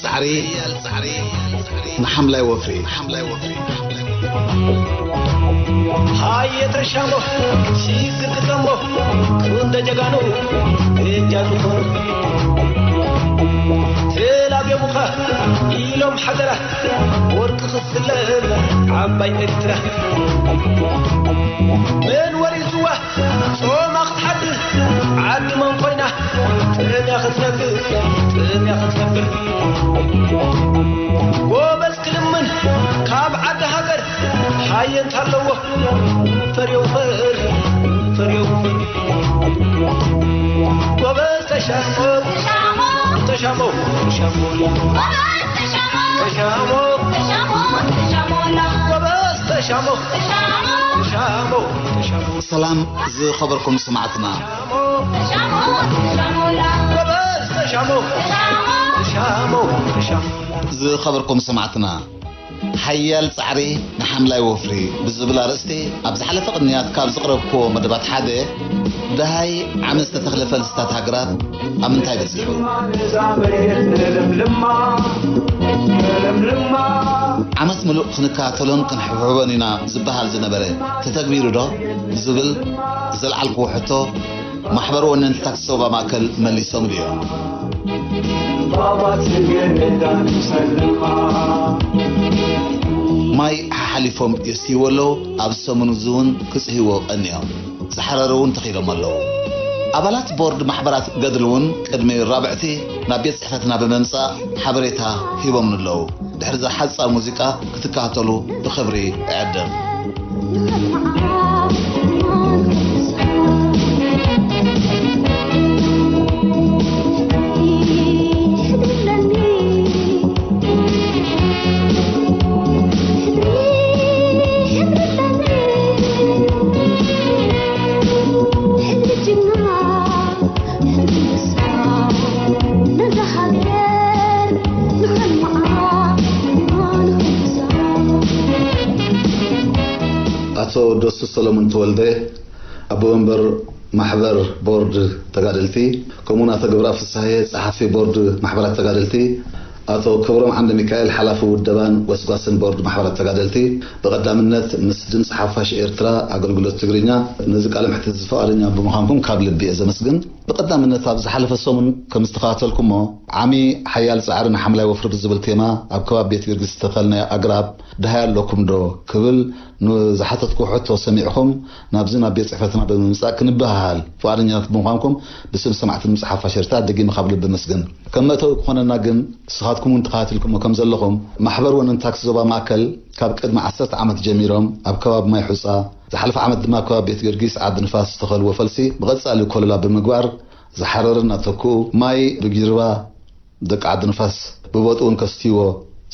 ጻዕሪ ንሓምላይ ወፍሪ። ሃየ ተሻሞ፣ ሲግር ግጠሞ፣ ክንደ ጀጋኑ እጃ ዝኾኑ። ተላብዮምኻ ኢሎም ሓደራ፣ ወርቂ ክስለም ዓባይ ኤርትራ። መን ወሪስዋ ጾማ ክትሓድር፣ ዓዲ መን ኮይና ጥምያ ክትነብር፣ ጥምያ ክትነብር። ጎበዝ ክልምን ካብ ዓዲ ሃገር፣ ሃየ እንታለዎ ፈርዮ ፈር፣ ፈርዮ ፈር። ጎበዝ ተሻሞ፣ ተሻሞ፣ ተሻሞ፣ ተሻሞ። ጎበዝ ተሻሞ፣ ተሻሞ፣ ተሻሞ። ሰላም ዝኸበርኩም ሰማዕትና። ጎበዝ ተሻሞ፣ ተሻሞ፣ ተሻሞ። ዝኸበርኩም ሰማዕትና፣ ሓያል ጻዕሪ ንሓምላይ ወፍሪ ብዝብል ኣርእስቲ ኣብ ዝሓለፈ ቅንያት ካብ ዝቕረብክዎ መደባት ሓደ፣ ደሃይ ዓመት ዝተተኽለ ፈልስታት ኣግራብ ኣብ ምንታይ በጺሑ? ዓመት ምሉእ ክንከታተሎን ክንሕብሕቦን ኢና ዝበሃል ዝነበረ ተተግቢሩ ዶ? ዝብል ዘልዓልክዎ ሕቶ፣ ማሕበር ወነንቲ ታክሲ ዞባ ማእከል መሊሶም ድዮም? ማይ ሓሓሊፎም የስትይዎ ኣለዉ። ኣብ ሰሙን እዚ እውን ክጽህይዎ ቀንዮም። ዝሓረሩ እውን ተኺሎም ኣለዉ። ኣባላት ቦርድ ማሕበራት ገድል እውን ቅድሚ ራብዕቲ ናብ ቤት ጽሕፈትና ብምምጻእ ሓበሬታ ሂቦምኒ ኣለዉ። ድሕሪ እዛ ሓጻር ሙዚቃ ክትከታተሉ ብኽብሪ እዕድም። ኣቶ ደሱ ሰሎሞን ተወልደ፣ ኣቦ መንበር ማሕበር ቦርድ ተጋደልቲ፣ ከምኡውን ኣቶ ገብረኣብ ፍስሃየ፣ ጸሓፊ ቦርድ ማሕበራት ተጋደልቲ፣ ኣቶ ክብሮም ዓንደ ሚካኤል፣ ሓላፊ ውደባን ጎስጓስን ቦርድ ማሕበራት ተጋደልቲ፣ ብቐዳምነት ምስ ድምፂ ሓፋሽ ኤርትራ ኣገልግሎት ትግርኛ ነዚ ቃለ መሕትት እዚ ፍቓደኛ ብምዃንኩም ካብ ልቢ እየ ዘመስግን። ብቐዳምነት ኣብ ዝሓለፈ ሰሙን ከም ዝተኸታተልኩሞ፣ ዓሚ ሓያል ጻዕሪ ንሓምላይ ወፍሪ ብዝብል ቴማ ኣብ ከባቢ ቤት ጊዮርጊስ ዝተኸልናዮ ኣግራብ ደሃይ ኣለኩም ዶ ክብል ንዝሓተትኩ ሕቶ ሰሚዕኹም ናብዚ ናብ ቤት ጽሕፈትና ብምምጻእ ክንበሃሃል ፍቓደኛታት ብምዃንኩም ብስም ሰማዕቲ ድምጺ ሓፋሽ ኤርትራ ደጊመ ካብ ልቢ እመስግን። ከም መእተዊ ክኾነና ግን ንስኻትኩም እውን ተኸታቲልኩሞ ከም ዘለኹም ማሕበር ወነንቲ ታክሲ ዞባ ማእከል ካብ ቅድሚ ዓሰርተ ዓመት ጀሚሮም ኣብ ከባቢ ማይ ሑጻ፣ ዝሓለፈ ዓመት ድማ ኣብ ከባቢ ቤት ጊዮርጊስ ዓዲ ንፋስ ዝተኸልዎ ፈልሲ ብቐጻሊ ኮለላ ብምግባር ዝሓረረ እናተክኡ ማይ ብጊርባ ደቂ ዓዲ ንፋስ ብቦጥኡ እውን ከስትይዎ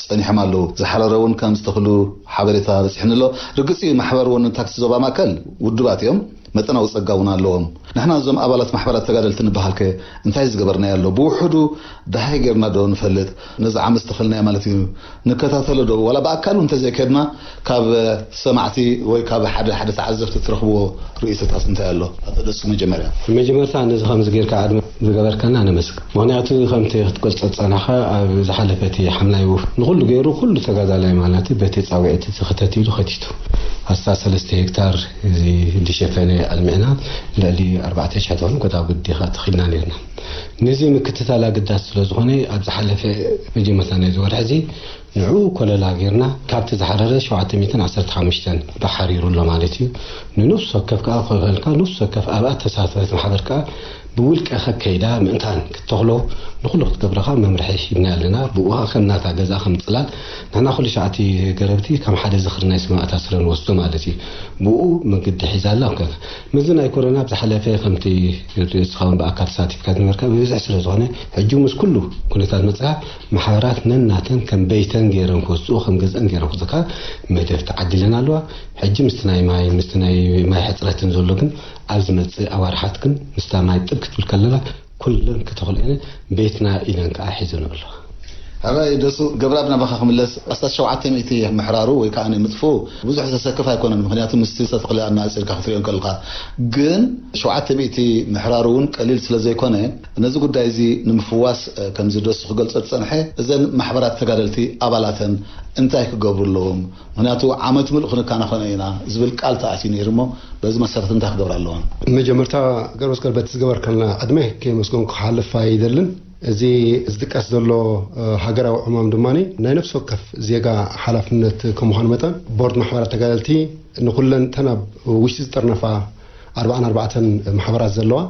ጸኒሖም ኣለዉ። ዝሓረረ እውን ከም ዝተኽሉ ሓበሬታ በጺሑኒ ኣሎ። ርግጽ እዩ፣ ማሕበር ወነንቲ ታክሲ ዞባ ማእከል ውድባት እዮም፣ መጠናዊ ጸጋ እውን ኣለዎም። ንሕና እዞም ኣባላት ማሕበራት ተጋደልቲ ንበሃልከ እንታይ ዝገበርናዮ ኣሎ? ብውሑዱ ደሃይ ጌርና ዶ ንፈልጥ? ነዚ ዓመት ዝተኸልናዮ ማለት እዩ። ንከታተሎ ዶ? ዋላ ብኣካል እውን እንተዘይከድና ካብ ሰማዕቲ ወይ ካብ ሓደ ሓደ ተዓዘብቲ ትረኽብዎ ርእይቶታት እንታይ ኣሎ? ኣቶ ደሱ መጀመርያ። መጀመርታ ነዚ ከምዚ ጌርካ ኣድመ ዝገበርከና ነመስግን። ምኽንያቱ ከምቲ ክትገልጾ ዝጸናሕካ ኣብ ዝሓለፈ እቲ ሓምላይ ወፍ ንኹሉ ገይሩ ኩሉ ተጋዳላይ ማለት በቲ ጻውዒት እዚ ክተት ኢሉ ከቲቱ። ኣስታት ሰለስተ ሄክታር እዚ ዝሸፈነ ኣልሚዕና ልዕሊ ኣርባዕተ ሽሕ ትኾን ጎዳጉዲ ኸኣ ተኺልና ኔርና። ነዚ ምክትታል ኣገዳሲ ስለ ዝኾነ ኣብ ዝሓለፈ መጀመርታ ናይዚ ወርሒ እዚ ንዕኡ ኮለላ ጌርና ካብቲ ዝሓረረ ሸውዓተ ሚእትን ዓሰርተ ሓሙሽተን ብሓሪሩ ኣሎ ማለት እዩ። ንነፍሲ ወከፍ ከኣ ኮለልካ ነፍሲ ወከፍ ኣብኣ ተሳተፈት ማሕበር ከኣ ብውልቀ ከከይዳ ምእንታን ክትተኽሎ ንኹሉ ክትገብረኻ መምርሒ ሂብና ኣለና። ብኡ ከኣ ከም ናታ ገዛ ከም ጽላል ንሕና ኩሉ ሸዓቲ ገረብቲ ከም ሓደ ዝኽሪ ናይ ሰማእታት ስረ ንወስዶ ማለት እዩ። ብኡ መገዲ ሒዛ ኣላ። ኮነ ምስዚ ናይ ኮሮና ብዝሓለፈ ከምቲ ንስኻ እውን ብኣካል ተሳቲፍካ ዝነበርካ ብብዝሒ ስለ ዝኾነ ሕጂ ምስ ኩሉ ኩነታት መጽኣ ማሕበራት ነናተን ከም በይተን ገይረን ክወስድኦ ከም ገዝአን ገይረን ክወስድካ መደብ ተዓዲለን ኣለዋ። ሕጂ ምስቲ ናይ ማይ ምስቲ ናይ ማይ ሕፅረትን ዘሎ ግን ኣብ ዝመፅእ ኣዋርሓት ግን ምስታ ማይ ጥብ ክትብል ከለላ ኩለን ክተኽልአን ቤትና ኢለን ከዓ ሒዘን ኣለዋ። ሕራይ ደሱ፣ ገብረኣብ፣ ናባኻ ክምለስ። ኣስታት ሸውዓተ ሚእቲ ምሕራሩ ወይ ከዓ ምጥፍኡ ብዙሕ ዘሰክፍ ኣይኮነን። ምክንያቱ ምስቲ ዝተተኽለ ኣነፃፂርካ ክትሪኦ እንከለኻ። ግን ሸውዓተ ሚእቲ ምሕራሩ እውን ቀሊል ስለ ዘይኮነ፣ ነዚ ጉዳይ እዚ ንምፍዋስ፣ እ፣ ከምዚ ደሱ ክገልጾ ዝጸንሐ፣ እዘን ማሕበራት ተጋደልቲ ኣባላተን እንታይ ክገብሩ ኣለዎም? ምክንያቱ ዓመት ምሉእ ክንከናኸኖ ኢና ዝብል ቃል ተኣትዩ ነይሩ እሞ፣ በዚ መሰረት እንታይ ክገብራ ኣለወን? መጀመርታ፣ ገርበስ ገርበት ዝገበርከልና ዕድመ ከየመስገንኩ ክሓልፍ ኣይደልን። እዚ ዝጥቀስ ዘሎ፣ እ፣ ሃገራዊ ዕማም ድማ ናይ ነፍሲ ወከፍ ዜጋ ሓላፍነት ከም ምዃኑ መጠን፣ ቦርድ ማሕበራት ተጋደልቲ ንኹለን ተን ኣብ ውሽጢ ዝጥርነፋ ኣርባዓን ኣርባዕተን ማሕበራት ዘለዋ፣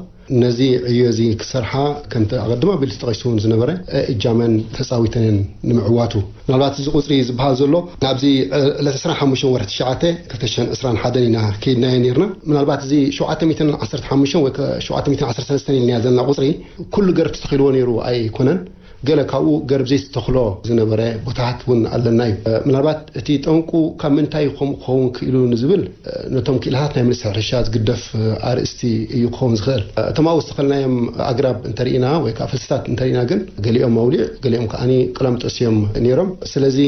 ነዚ ዕዮ እዚ ክሰርሓ፣ ከምቲ ኣቐድም ኣቢሉ ተጠቒሱ እውን ዝነበረ፣ እ፣ እጃመን ተጻዊተን እየን ንምዕዋቱ። ምናልባት እዚ ቁጽሪ ዝበሃል ዘሎ ናብዚ፣ እ፣ ዕለት ዕስራን ሓሙሽተን ወርሒ ትሽዓተ ክልተ ሽሕን ዕስራን ሓደን ኢና ከይድናዮ ነይርና። ምናልባት እዚ ሸውዓተ ሚእትን ዓሰርተ ሓሙሽተን ወይ ከ ሸውዓተ ሚእትን ዓሰርተ ሰለስተን ኢልናዮ ዘለና ቁጽሪ ኩሉ ገርብ ተተኺልዎ ነይሩ ኣይኮነን። ገለ ካብኡ ገርብ ዘይተተኽሎ ዝነበረ ቦታታት እውን ኣለና እዩ። እ፣ ምናልባት እቲ ጠንቁ ካብ ምንታይ ከምኡ ክኸውን ክኢሉ ንዝብል፣ እ፣ ነቶም ክኢላታት ናይ ሚኒስትሪ ሕርሻ ዝግደፍ፣ እ፣ ኣርእስቲ እዩ ክኸውን ዝኽእል። እ፣ እቶም ኣብኡ ዝተኸልናዮም ኣግራብ እንተርኢና ወይ ከዓ ፈልስታት እንተርኢና ግን ገሊኦም ኣውሊዕ፣ ገሊኦም ከዓኒ ቅላምጦስ እዮም ነይሮም። ስለዚ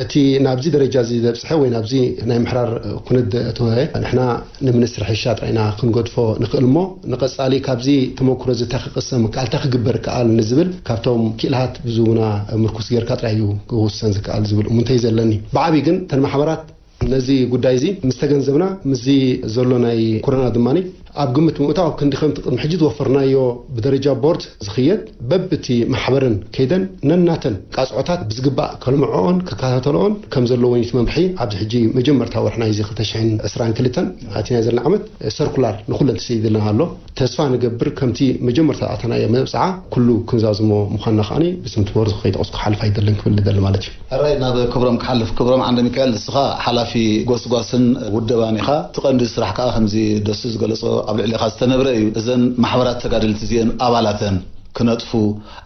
እቲ ናብዚ ደረጃ እዚ ዘብፅሐ ወይ ናብዚ ናይ ምሕራር ኩነት ዘእተወ ንሕና ንሚኒስትሪ ሕርሻ ጥራይ ኢና ክንገድፎ ንኽእል እሞ ንቐፃሊ ካብዚ ተመክሮ እዚ እንታይ ክቕሰም ይከኣል፣ እንታይ ክግበር ይከኣል ንዝብል ካብቶም ክኢላታት ብዝህቡና ምርኩስ ጌርካ ጥራይ እዩ ክውሰን ዝከኣል ዝብል እሙንተይ ዘለኒ። ብዓብዪ ግን እተን ማሕበራት ነዚ ጉዳይ እዚ ምስ ተገንዘብና ምስዚ ዘሎ ናይ ኮሮና ድማ ኣብ ግምት ምእታው ክንዲ ከምቲ ቅድሚ ሕጂ ዝወፈርናዮ ብደረጃ ቦርድ ዝኽየድ በብቲ ማሕበርን ከይደን ነናተን ቃጽዖታት ብዝግባእ ከልምዕኦን ክከታተልኦን ከም ዘለዎን እዩ እቲ መምርሒ ኣብዚ ሕጂ መጀመርታ ወርሒ ናይዚ ክልተ ሽሕን ዕስራን ክልተን ኣቲና ዘለና ዓመት ሰርኩላር ንኹለን ተሰዲድልና ኣሎ። ተስፋ ንገብር ከምቲ መጀመርታ ኣተናዮ መብጽዓ ኩሉ ክንዛዝሞ ምዃንና ከዓኒ ብስም እቲ ቦርድ ከይጠቐስኩ ክሓልፍ ኣይደልን ክብል ዝደሊ ማለት እዩ። ሕራይ ናብ ክብሮም ክሓልፍ። ክብሮም ዓንደ ሚካኤል፣ ንስኻ ሓላፊ ጎስጓስን ውደባን ኢኻ። እቲ ቀንዲ ስራሕ ከኣ ከምዚ ደሱ ዝገለጾ ኣብ ልዕሌኻ ዝተነብረ እዩ። እዘን ማሕበራት ተጋደልቲ እዚአን ኣባላተን ክነጥፉ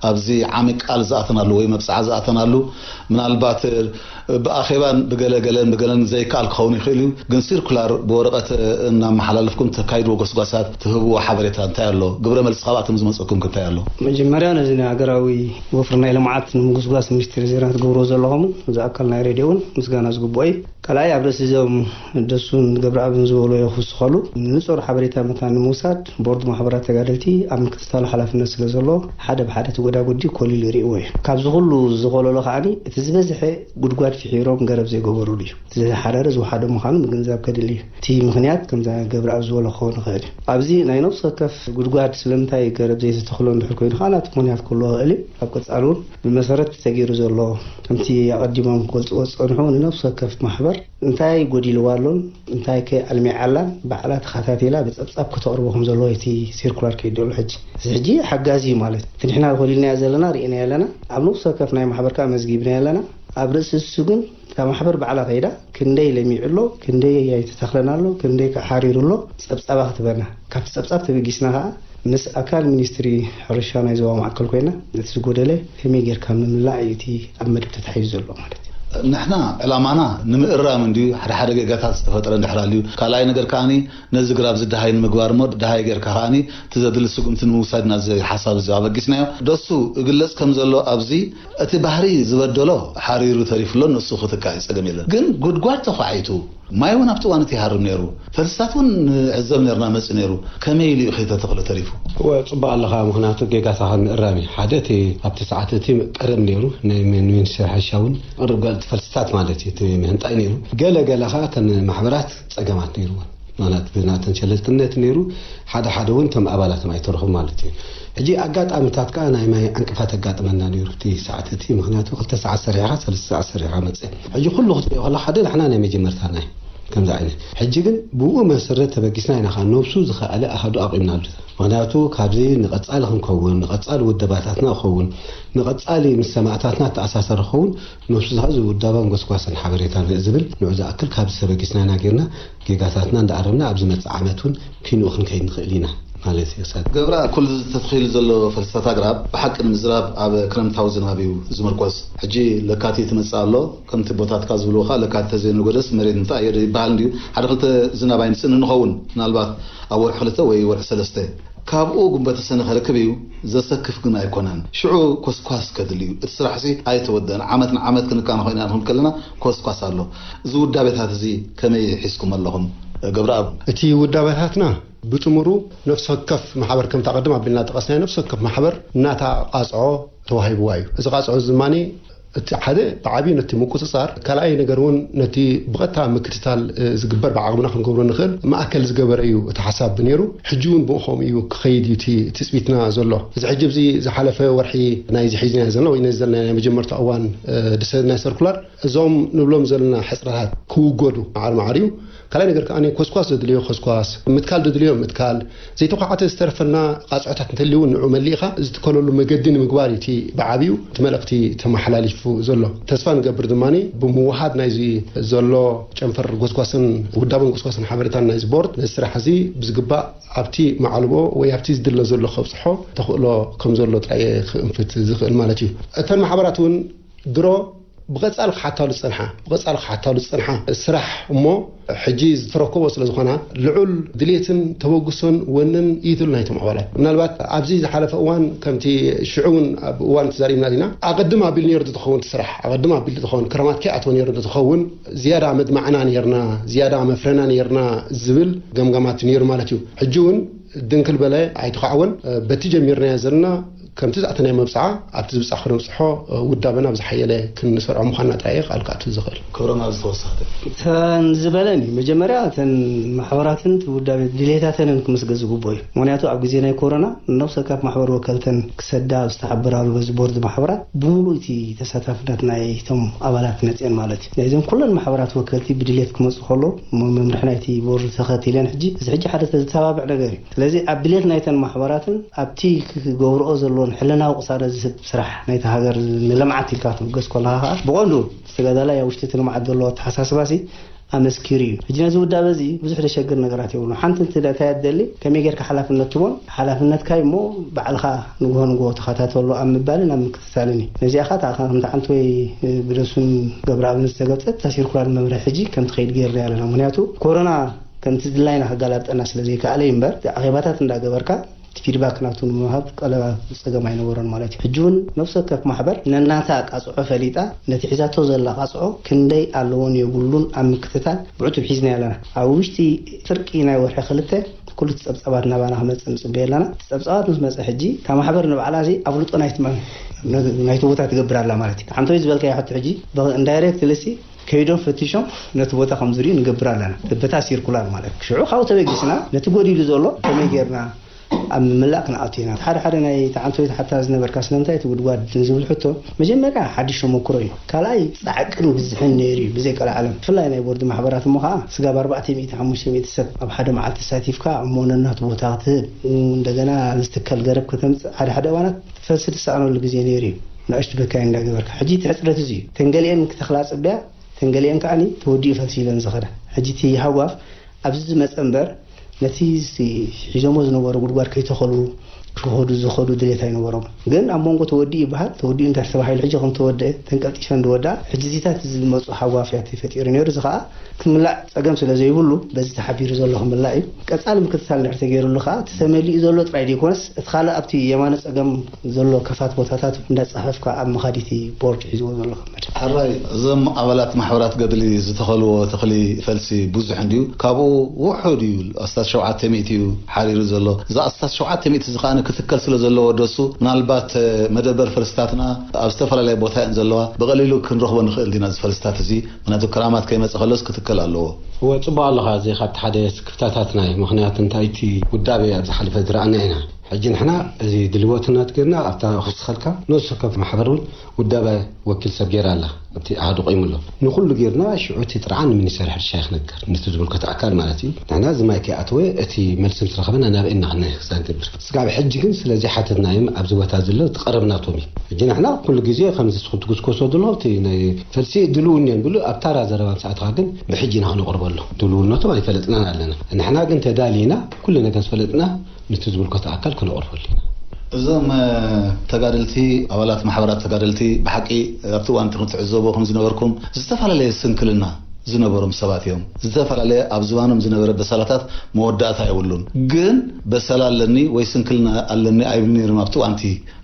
ኣብዚ ዓሚ ቃል ዝኣተናሉ ወይ መብጽዓ ዝኣተናሉ፣ ምናልባት ብኣኼባን ብገለ ገለን ብገለን ዘይከኣል ክኸውን ይኽእል እዩ። ግን ሲርኩላር ብወረቐት እናመሓላለፍኩም ተካይድዎ ጎስጓሳት ትህብዎ ሓበሬታ እንታይ ኣሎ? ግብረ መልሲ ካብኣቶም ዝመጸኩም እንታይ ኣሎ? መጀመርያ ነዚ ናይ ሃገራዊ ወፍሪ ናይ ልምዓት ንምጉስጓስ ሚኒስትሪ ዜና ትገብርዎ ዘለኹም እዚ ኣካል ናይ ሬድዮ እውን ምስጋና ዝግብኦ እዩ። ካልኣይ ኣብ ርእሲ እዞም ደሱን ገብረኣብን ዝበልዎ ክውስኸሉ ንጹር ሓበሬታ መታን ንምውሳድ ቦርድ ማሕበራት ተጋደልቲ ኣብ ምክትታል ሓላፍነት ስለ ዘሎ ሓደ ብሓደ እቲ ጎዳጉዲ ኮሊሉ ይርእዎ እዩ። ካብዚ ኩሉ ዝኮለሎ ከዓኒ እቲ ዝበዝሐ ጉድጓድ ፍሒሮም ገረብ ዘይገበሩሉ እዩ። እቲ ዝሓረረ ዝወሓደ ምዃኑ ምግንዛብ ከድሊ እዩ። እቲ ምኽንያት ከምዛ ገብረኣብ ዝበሎ ክኸውን ይኽእል እዩ። ኣብዚ ናይ ነፍሲ ወከፍ ጉድጓድ ስለምንታይ ገረብ ዘይተተኽሎ እንድሕር ኮይኑ ከዓ ናቲ ምኽንያት ክህልዎ ይኽእል እዩ። ኣብ ቀጻሊ እውን ብመሰረት ተገይሩ ዘሎ ከምቲ ኣቐዲሞም ክገልጽዎ ዝጸንሑ ንነፍሲ ወከፍ ማሕበር እንታይ ጎዲልዋ ኣሎን እንታይ ከ ኣልሚዓ ኣላን ባዕላ ተኸታቲላ ብጸብጻብ ከተቕርቦ ከም ዘለዎ እቲ ሲርኩላር ከይዱ ኣሎ። ሕጂ እዚ ሕጂ ሓጋዚ እዩ ማለት እቲ ንሕና ኮሊልናዮ ዘለና ርኢናዮ ኣለና። ኣብ ነፍሲ ወከፍ ናይ ማሕበር ከዓ መዝጊብናዮ ኣለና። ኣብ ርእሲ እሱ ግን እታ ማሕበር ባዕላ ከይዳ ክንደይ ለሚዑ ኣሎ፣ ክንደይ ኣይተተኽለን ኣሎ፣ ክንደይ ከዓ ሓሪሩ ኣሎ ጸብጻባ ክትበና። ካብቲ ጸብጻብ ተበጊስና ከዓ ምስ ኣካል ሚኒስትሪ ሕርሻ ናይ ዞባ ማእከል ኮይና ነቲ ዝጎደለ ከመይ ጌርካ ምምላእ እዩ እቲ ኣብ መደብ ተታሒዙ ዘሎ ማለት እዩ። ንሕና ዕላማና ንምእራም እንድዩ፣ ሓደ ሓደ ጌጋታት ዝተፈጠረ እንድሕር ኣልዩ። ካልኣይ ነገር ከዓኒ ነዚ ግራብ ዝደሃይ ንምግባር እሞ ደሃይ ጌርካ ከዓኒ እቲ ዘድሊ ስጉምቲ ንምውሳድ ኢና እዚ ሓሳብ እዚ ኣበጊስናዮ። ደሱ እግለጽ ከም ዘሎ ኣብዚ እቲ ባህሪ ዝበደሎ ሓሪሩ ተሪፉ ኣሎ፣ ንሱ ክትካእ ጸገም የለን። ግን ጉድጓድ ተዃዒቱ ማይ እውን ኣብቲ እዋን እቲ ይሃርም ነይሩ። ፈልስታት እውን ንዕዘብ ነርና መጽእ ነይሩ። ከመይ ኢሉ እዩ ከይተተኽለ ተሪፉ? እወ፣ ጽቡቕ ኣለኻ። ምኽንያቱ ጌጋታኻ ምእራም እዩ። ሓደ እቲ ኣብቲ ሰዓት እቲ ቀደም ነይሩ ናይ ሚን-፣ ሚኒስትሪ ሕርሻ እውን ቅርብ ገለ እቲ ፈልስታት ማለት እዩ እቲ ምህንጣይ ነይሩ። ገለ ገለ ኸዓ እተን ማሕበራት ጸገማት ነይርወን። ማለት ብናተን ሸለልትነት ነይሩ። ሓደ ሓደ እውን እቶም ኣባላቶም ኣይተረኹም ማለት እዩ። ሕጂ ኣጋጣሚታት ከዓ ናይ ማይ ዕንቅፋት ኣጋጥመና ነይሩ እቲ ሰዓት እቲ። ምኽንያቱ ክልተ ሰዓት ሰሪሕኻ ሰለስተ ሰዓት ሰሪሕኻ መጽእ። ሕጂ ኩሉ ክትሪኦ ከለኻ ሓደ ንሕና ናይ መጀመርታና እዩ ከምዚ ዓይነት። ሕጂ ግን ብኡ መሰረት ተበጊስና ኢና ከዓ ነብሱ ዝኸኣለ ኣሃዱ ኣቑምናሉ። ምኽንያቱ ካብዚ ንቐጻሊ ክንከውን፣ ንቐጻሊ ውደባታትና ክኸውን፣ ንቐጻሊ ምስ ሰማእታትና ተኣሳሰሪ ክኸውን ነብሱ ዝኸ ዝውዳባን ጎስጓስን ሓበሬታ ንርኢ ዝብል ንዑ ዝኣክል ካብዚ ተበጊስና ኢና ጌርና ጌጋታትና እንዳኣረምና ኣብ ዝመጽእ ዓመት እውን ኪንኡ ክንከይድ ንኽእል ኢና ማለት እዩ። ሳት ገብራ፣ ኩሉ እዚ ተተኺሉ ዘሎ ፈልስታት ኣግራብ ብሓቂ ንምዝራብ ኣብ ክረምታዊ ዝናብ እዩ ዝምርኮስ። ሕጂ ለካቲት ይመጽእ ኣሎ። ከምቲ ቦታትካ ዝብልዎ ከኣ ለካቲት ተዘይነጎደስ መሬት ምጥኣይ ይበሃል እንድዩ። ሓደ ክልተ ዝናብ ኣይምጽእን ንኸውን፣ ምናልባት ኣብ ወርሒ ክልተ ወይ ወርሒ ሰለስተ። ካብኡ ጉንበተ ሰነ ከረክብ እዩ። ዘሰክፍ ግን ኣይኮነን። ሽዑ ኮስኳስ ከድል እዩ። እቲ ስራሕሲ ኣይተወደአን። ዓመት ንዓመት ክንቃነ ኮይና ንክን ከለና ኮስኳስ ኣሎ። እዚ ውዳቤታት እዚ ከመይ ሒዝኩም ኣለኹም? ገብረኣብ። እቲ ውዳቤታትና ብጥሙሩ ነፍሲ ወከፍ ማሕበር፣ ከምታ ቅድም ኣቢልና ጠቐስናዮ፣ ነፍሲ ወከፍ ማሕበር እናታ ቃጽዖ ተዋሂብዋ እዩ። እዚ ቃጽዖ እዚ ድማ እቲ ሓደ ብዓብዩ ነቲ ምቁጽጻር፣ ካልኣይ ነገር እውን ነቲ ብቐጥታ ምክትታል፣ እ፣ ዝግበር ብዓቕምና ክንገብሮ ንኽእል ማእከል ዝገበረ እዩ እቲ ሓሳብ ነይሩ። ሕጂ እውን ብኡ ከምኡ እዩ ክኸይድ እዩ እቲ ትጽቢትና ዘሎ። እዚ ሕጂ ኣብዚ ዝሓለፈ ወርሒ ናይዚ ሒዝናዮ ዘለና ወይ ነዚ ዘለና ናይ መጀመርታ እዋን፣ እ፣ ዝሰደድናዮ ሰርኩላር እዞም ንብሎም ዘለና ሕጽረታት ክውገዱ ማዕረ ማዕሪኡ። ካልኣይ ነገር ከኣ ኮስኳስ ዘድልዮ ኮስኳስ፣ ምትካል ዘድልዮ ምትካል፣ ዘይተኳዕተ ዝተረፈና ቃጽዖታት እንተልዩ እውን ንዑ መሊእኻ ዝትከለሉ መገዲ ንምግባር እዩ እቲ ብዓብዩ እቲ መልእኽቲ ተመሓላሊፉ ዘሎ። ተስፋ ንገብር ድማ ብምውሃድ ናይዚ ዘሎ ጨንፈር ጎስጓስን ውዳበን ጎስጓስን ሓበሬታን ናይዚ ቦርድ ነዚ ስራሕ እዚ ብዝግባእ ኣብቲ ማዕልቦ ወይ ኣብቲ ዝድለ ዘሎ ከብጽሖ ተኽእሎ ከም ዘሎ ጥራይ እየ ክእንፍት ዝኽእል ማለት እዩ። እተን ማሕበራት እውን ድሮ ብቐጻሊ ክሓታሉ ዝጸንሓ፣ ብቐጻሊ ክሓታሉ ዝጸንሓ ስራሕ እሞ፣ ሕጂ ዝተረከቦ ስለ ዝኾና፣ ልዑል ድሌትን ተበግሶን ወንን እዩ ትብል ናይቶም ኣባላት። ምናልባት ኣብዚ ዝሓለፈ እዋን፣ ከምቲ ሽዑ እውን ኣብ እዋን ተዛሪብና ዲና፣ ኣቐድም ኣቢሉ ነይሩ እንተትኸውን እቲ ስራሕ፣ ኣቐድም ኣቢሉ እንተትኸውን፣ ክረማት ከይኣተወ ነይሩ እንተትኸውን፣ ዝያዳ መድማዕና ነይርና፣ ዝያዳ መፍረና ነይርና ዝብል ገምጋማት ነይሩ ማለት እዩ። ሕጂ እውን ድንክል በለ ኣይተኻዕወን። በቲ ጀሚርናዮ ዘለና ከምቲ ዝኣተናዮ መብጽዓ ኣብቲ ዝብጻሕ ክነብጽሖ ውዳበና ብዝሓየለ ክንሰርዖ ምዃንና ጥራይ እየ ቃል ክኣቱ ዝኽእል። ክብሮም፣ ኣብ ዝተወሰኸ ተን ዝበለን እዩ። መጀመርያ እተን ማሕበራትን እቲ ውዳቤ ድሌታተንን ክምስገን ዝግብኦ እዩ። ምኽንያቱ ኣብ ግዜ ናይ ኮሮና ነፍሲ ወከፍ ማሕበር ወከልተን ክሰዳ ኣብ ዝተሓበራሉ በዚ ቦርድ ማሕበራት ብምሉእ እቲ ተሳታፍነት ናይቶም ኣባላት መጽኤን ማለት እዩ። ናይዘን ኩለን ማሕበራት ወከልቲ ብድሌት ክመጹ ከሎ ም-፣ መምርሒ ናይቲ ቦርድ ተኸቲለን ሕጂ፣ እዚ ሕጂ ሓደ ዝተባብዕ ነገር እዩ። ስለዚ ኣብ ድሌት ናይተን ማሕበራትን ኣብቲ ክገብርኦ ዘለዎን ሕልናዊ ቅሳነ ዝህብ ስራሕ ናይቲ ሃገር ንልምዓት ኢልካ ክትብገስ ከለኻ ከኣ ብቐንዱ እቲ ተጋዳላይ ኣብ ውሽጢ እቲ ልምዓት ዘለዎ ኣተሓሳስባሲ ኣመስኪሩ እዩ። ሕጂ ነዚ ውዳበ እዚ ብዙሕ ዘሸግር ነገራት የብሉን። ሓንቲ እንተ እንታይ እያ ትደሊ፣ ከመይ ጌርካ ሓላፍነት ትቦን ሓላፍነትካ እዩ እሞ ባዕልኻ ንግሆ ንግሆ ተኸታተሎ ኣብ ምባልን ኣብ ምክትታልን እዩ። ነዚኣ ኸኣ እታ ከምቲ ዓንተወይ ብደሱን ገብረኣብን ዝተገብጸት እታ ሲርኩላር መምርሒ ሕጂ ከም ትኸይድ ጌርና ኣለና። ምኽንያቱ ኮሮና ከምቲ ድላይና ከጋላብጠና ስለ ዘይከኣለ እዩ እምበር፣ እቲ ኣኼባታት እንዳገበርካ እቲ ፊድባክ ናቱ ንምሃብ ቀለባ ጸገም ኣይነበሮን ማለት እዩ። ሕጂ እውን ነፍሲ ወከፍ ማሕበር ነናታ ቃጽዖ ፈሊጣ ነቲ ሒዛቶ ዘላ ቃጽዖ ክንደይ ኣለዎን የብሉን ኣብ ምክትታል ብዕቱብ ሒዝና ኣለና። ኣብ ውሽጢ ፍርቂ ናይ ወርሒ ክልተ ኩሉ እቲ ጸብጻባት ናባና ክመጽእ ንጽበዮ ኣለና። እቲ ጸብጻባት ምስ መጸ ሕጂ እታ ማሕበር ንባዕላ እዚ ኣፍልጦ ናይቲ መ-፣ ናይቲ ቦታ ትገብር ኣላ ማለት እዩ። ሓንቶይ ዝበልካዮ ሕቶ ሕጂ ብ-፣ ኢንዳይሬክትሊ ሲ ከይዶም ፈቲሾም ነቲ ቦታ ከም ዝርእዩ ንገብር ኣለና። በታ ሲርኩላር ማለት እዩ። ሽዑ ካብኡ ተበጊስና ነቲ ጎዲሉ ዘሎ ከመይ ጌርና ኣብ ምምላእ ክንኣቱ ኢና። ሓደ ሓደ ናይ ተዓንቶ ወይ ተሓታ ዝነበርካ ስለምንታይ እቲ ጉድጓድ ንዝብል ሕቶ፣ መጀመርያ ሓድሽ ተመክሮ እዩ። ካልኣይ ጻዕቅን ብዝሕን ነይሩ እዩ፣ ብዘይ ቀልዓለም። ብፍላይ ናይ ቦርድ ማሕበራት እሞ ኸዓ ስጋብ ኣርባዕተ ሚእቲ፣ ሓሙሽተ ሚእቲ ሰብ ኣብ ሓደ መዓልቲ ተሳቲፍካ እሞ ነናቱ ቦታ ክትህብ፣ እንደገና ዝትከል ገረብ ከተምጽእ ሓደ ሓደ እዋናት ፈልሲ ትሰኣነሉ ግዜ ነይሩ እዩ። ንኣሽቱ በካይ እንዳገበርካ። ሕጂ እቲ ሕጽረት እዚ እዩ። ተን ገሊአን ክተኽላ ጽብያ፣ ተን ገሊአን ከዓኒ ተወዲኡ ፈልሲ ኢለን ዝኸዳ። ሕጂ እቲ ሃጓፍ ኣብዚ ዝመጸ እምበር፣ ነቲ ሲ-፣ ሒዞሞ ዝነበሩ ጉድጓድ ከይተኸሉ ክኸዱ ዝኸዱ ድሌት ኣይነበሮም። ግን ኣብ መንጎ ተወዲኡ ይበሃል። ተወዲኡ እንድሕር ተባሂሉ ሕጂ ከም ተወደአ፣ ተን ቀልጢፈን ዝወድኣ፣ ሕጂ እዚታት ዝመጹ ሃጓፍያት እዩ ፈጢሩ ነይሩ። እዚ ከኣ ክምላእ ጸገም ስለ ዘይብሉ፣ በዚ ተሓቢሩ ዘሎ ክምላእ እዩ። ቀጻሊ ምክትታል እንድሕር ተገይሩሉ ከኣ፣ እቲ ተመሊኡ ዘሎ ጥራይ ዘይኮነስ፣ እቲ ካልእ ኣብቲ የማነ ጸገም ዘሎ ከፋት ቦታታት እንዳጻፈፍካ ኣብ ምኻድ እቲ ቦርድ ሒዝዎ ዘሎ ከመድ። ሕራይ፣ እዞም ኣባላት ማሕበራት ገድሊ ዝተኸልዎ ተኽሊ ፈልሲ ብዙሕ እንድዩ። ካብኡ ውሑድ እዩ፣ ኣስታት ሸውዓተ ሚእቲ እዩ ሓሪሩ ዘሎ። እዚ ኣስታት ሸውዓተ ሚእቲ እዚ ከኣ ክትከል ስለ ዘለዎ ደሱ፣ ምናልባት፣ እ፣ መደበር ፈልስታትና ኣብ ዝተፈላለየ ቦታ እየን ዘለዋ። ብቐሊሉ ክንረኽቦ ንኽእል ዲና እዚ ፈልስታት እዚ? ምክንያቱ ክራማት ከይመጽእ ከሎስ ክትከል ኣለዎ። እወ፣ ጽቡቕ ኣለኻ። እዚ ካብቲ ሓደ ስክፍታታትና እዩ። ምኽንያቱ እንታይ፣ እቲ ውዳቤ ኣብ ዝሓለፈ ዝረኣና ኢና። ሕጂ ንሕና እዚ ድልዎትነት ጌርና ኣብታ ክውስኸልካ፣ ነፍሲ ወከፍ ማሕበር እውን ውዳበ ወኪል ሰብ ጌራ ኣላ። ኣብቲ ኣሃዱ ቆይሙ ኣሎ። ንኹሉ ጌርና ሽዑ እቲ ጥርዓን ንሚኒስተር ሕርሻ ክነግር፣ ነቲ ዝምልከቶ ኣካል ማለት እዩ። ንሕና እዚ ማይ ከይኣተወ እቲ መልሲ ምስ ረኸበና ናበይ ኢና ክንዛግብር? ስጋብ ሕጂ ግን ስለ ዘይሓተትናዮም ኣብዚ ቦታ ዘሎ እቲ ቀረብ ናቶም እዩ። ሕጂ ንሕና ኩሉ ግዜ ከምዚ ንስኹም ትጉስኮሶ ዘለኹም እቲ ናይ ፈልሲ ድልው እኒኦ ንብሉ፣ ኣብ ታራ ዘረባ ምስ ኣተኻ ግን ብሕጂ ኢና ክነቕርበሉ። ድልውነቶም ኣይፈለጥናን ኣለና። ንሕና ግን ተዳሊና ኩሉ ነገር ዝፈለጥና ነቲ ዝምልከቶ ኣካል ክነቕርበሉ ኢና። እዞም፣ እ፣ ተጋደልቲ፣ ኣባላት ማሕበራት ተጋደልቲ ብሓቂ ኣብቲ እዋን እቲ ክትዕዘቦ ከም ዝነበርኩም ዝተፈላለየ ስንክልና ዝነበሮም ሰባት እዮም። ዝተፈላለየ ኣብ ዝባኖም ዝነበረ በሰላታት መወዳእታ የብሉን። ግን በሰላ ኣለኒ ወይ ስንክልና ኣለኒ ኣይብሉን ነይሮም ኣብቲ እዋንቲ።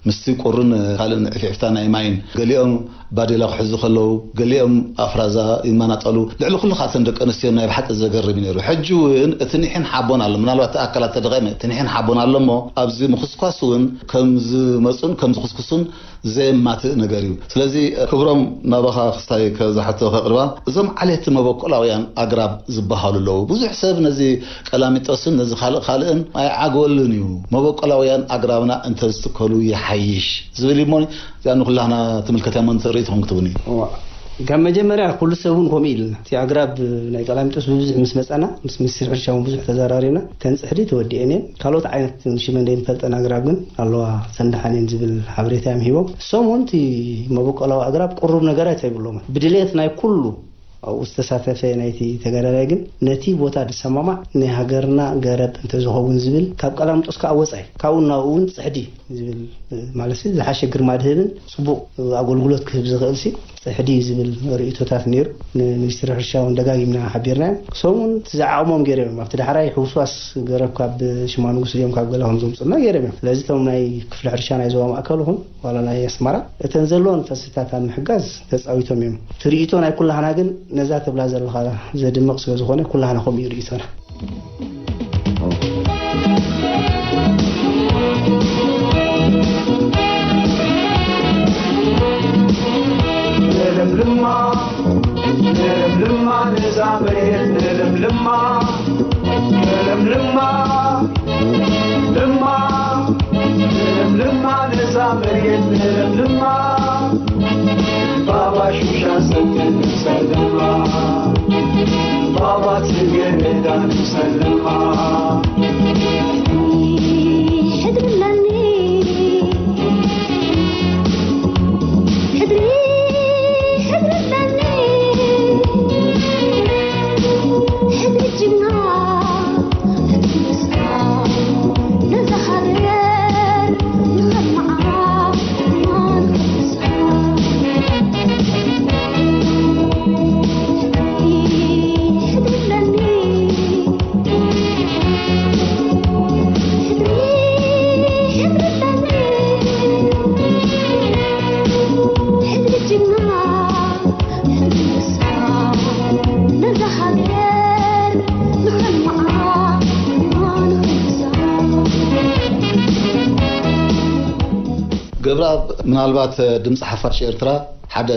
ምስቲ ቁርን ካልእን ዕፍዕፍታ ናይ ማይን፣ ገሊኦም ባዴላ ክሕዙ ከለዉ፣ ገሊኦም ኣፍራዛ ይመናጠሉ። ልዕሊ ኩሉ ከኣ እተን ደቂ ኣንስትዮ ናይ ብሓቂ ዘገርም እዩ ነይሩ። ሕጂ እውን እቲ ኒሕን ሓቦን ኣሎ። ምናልባት እቲ ኣካላት ተደኺመ፣ እቲ ኒሕን ሓቦን ኣሎ እሞ፣ ኣብዚ ምኹስኳስ እውን ከም ዝመጹን ከም ዝኹስኩሱን ዘየማትእ ነገር እዩ። ስለዚ ክብሮም፣ ናባኻ ክስታይ ከ ዝሓቶ ከቕርባ፣ እዞም ዓሌት መበቆላውያን ኣግራብ ዝበሃሉ ኣለዉ። ብዙሕ ሰብ ነዚ ቀላሚጦስን ነዚ ካልእ ካልእን ኣይዓግበሉን እዩ። መበቆላውያን ኣግራብና እንተዝትከሉ ይሓይሽ ዝብል እዩ እሞ፣ እዚኣ ንኩላህና ትምልከት እያ እሞ፣ ርእይቶኹም ክትህቡኒ። እዋ፣ ካብ መጀመርያ ኩሉ ሰብ እውን ከምኡ ኢልና፣ እቲ ኣግራብ ናይ ቀላሚጦስ ብብዝሒ ምስ መጻና፣ ምስ ሚኒስትሪ ሕርሻ እውን ብዙሕ ተዘራሪብና፣ እተን ጽሕዲ ተወዲአን እየን። ካልኦት ዓይነት ሽመን ዘይንፈልጠን ኣግራብ ግን ኣለዋ፣ ሰንዳሓን እየን ዝብል ሓበሬታ እዮም ሂቦም። እሶም እውን እቲ መበቆላዊ ኣግራብ ቅሩብ ነገራት ኣይብሎምን። ብድሌት ናይ ኩሉ ኣብኡ ዝተሳተፈ ናይቲ ተጋዳላይ ግን ነቲ ቦታ ዝሰማማዕ ናይ ሃገርና ገረብ እንተዝኸውን ዝብል፣ ካብ ቀላሚጦስ ከኣ ወጻኢ ካብኡ ናብኡ እውን ጽሕዲ ዝብል፣ ማለት ዝሓሸ ግርማ ድህብን ጽቡቕ ኣገልግሎት ክህብ ዝኽእል ሲ ጽሕዲ እዩ ዝብል ርእይቶታት ነይሩ። ንሚኒስትሪ ሕርሻ እውን ደጋጊምና ሓቢርናዮም። እሶም እውን እቲ ዝዓቕሞም ገይሮም እዮም። ኣብቲ ዳሕራይ ሕውስዋስ ገረብ ካብ ሽማ ንጉስ ድዮም ካብ ገለ ከም ዘምጽኡልና ገይሮም እዮም። ስለዚ እቶም ናይ ክፍሊ ሕርሻ ናይ ዞባ ማእከል ይኹን ዋላ ናይ ኣስመራ እተን ዘለወን ፈስታት ኣብ ምሕጋዝ ተጻዊቶም እዮም። እቲ ርእይቶ ናይ ኩላህና ግን ነዛ ትብላ ዘለኻ ዘድምቕ ስለ ዝኾነ ኩላህና ከምኡ እዩ ርእይቶና። ንለምልማ፣ ንለምልማ፣ ነዛ መሬት ንለምልማ፣ ንለምልማ፣ ልማ፣ ንለምልማ፣ ነዛ መሬት ንለምልማ፣ ባባ ሹሻ ሰልጥን ንሰልማ፣ ባባ ጽጌረዳ ንሰልማ። ሕድሪ ኣለኒ፣ ሕድሪ፣ ሕድሪ ኣለኒ፣ ሕድሪ ጅግና፣ ሕድሪ ንስኻ፣ ነዛ ሃገር ንኸልምዓ፣ ንኸልምዓ። ገብረኣብ፣ ምናልባት ድምፂ ሓፋሽ ኤርትራ ሓደ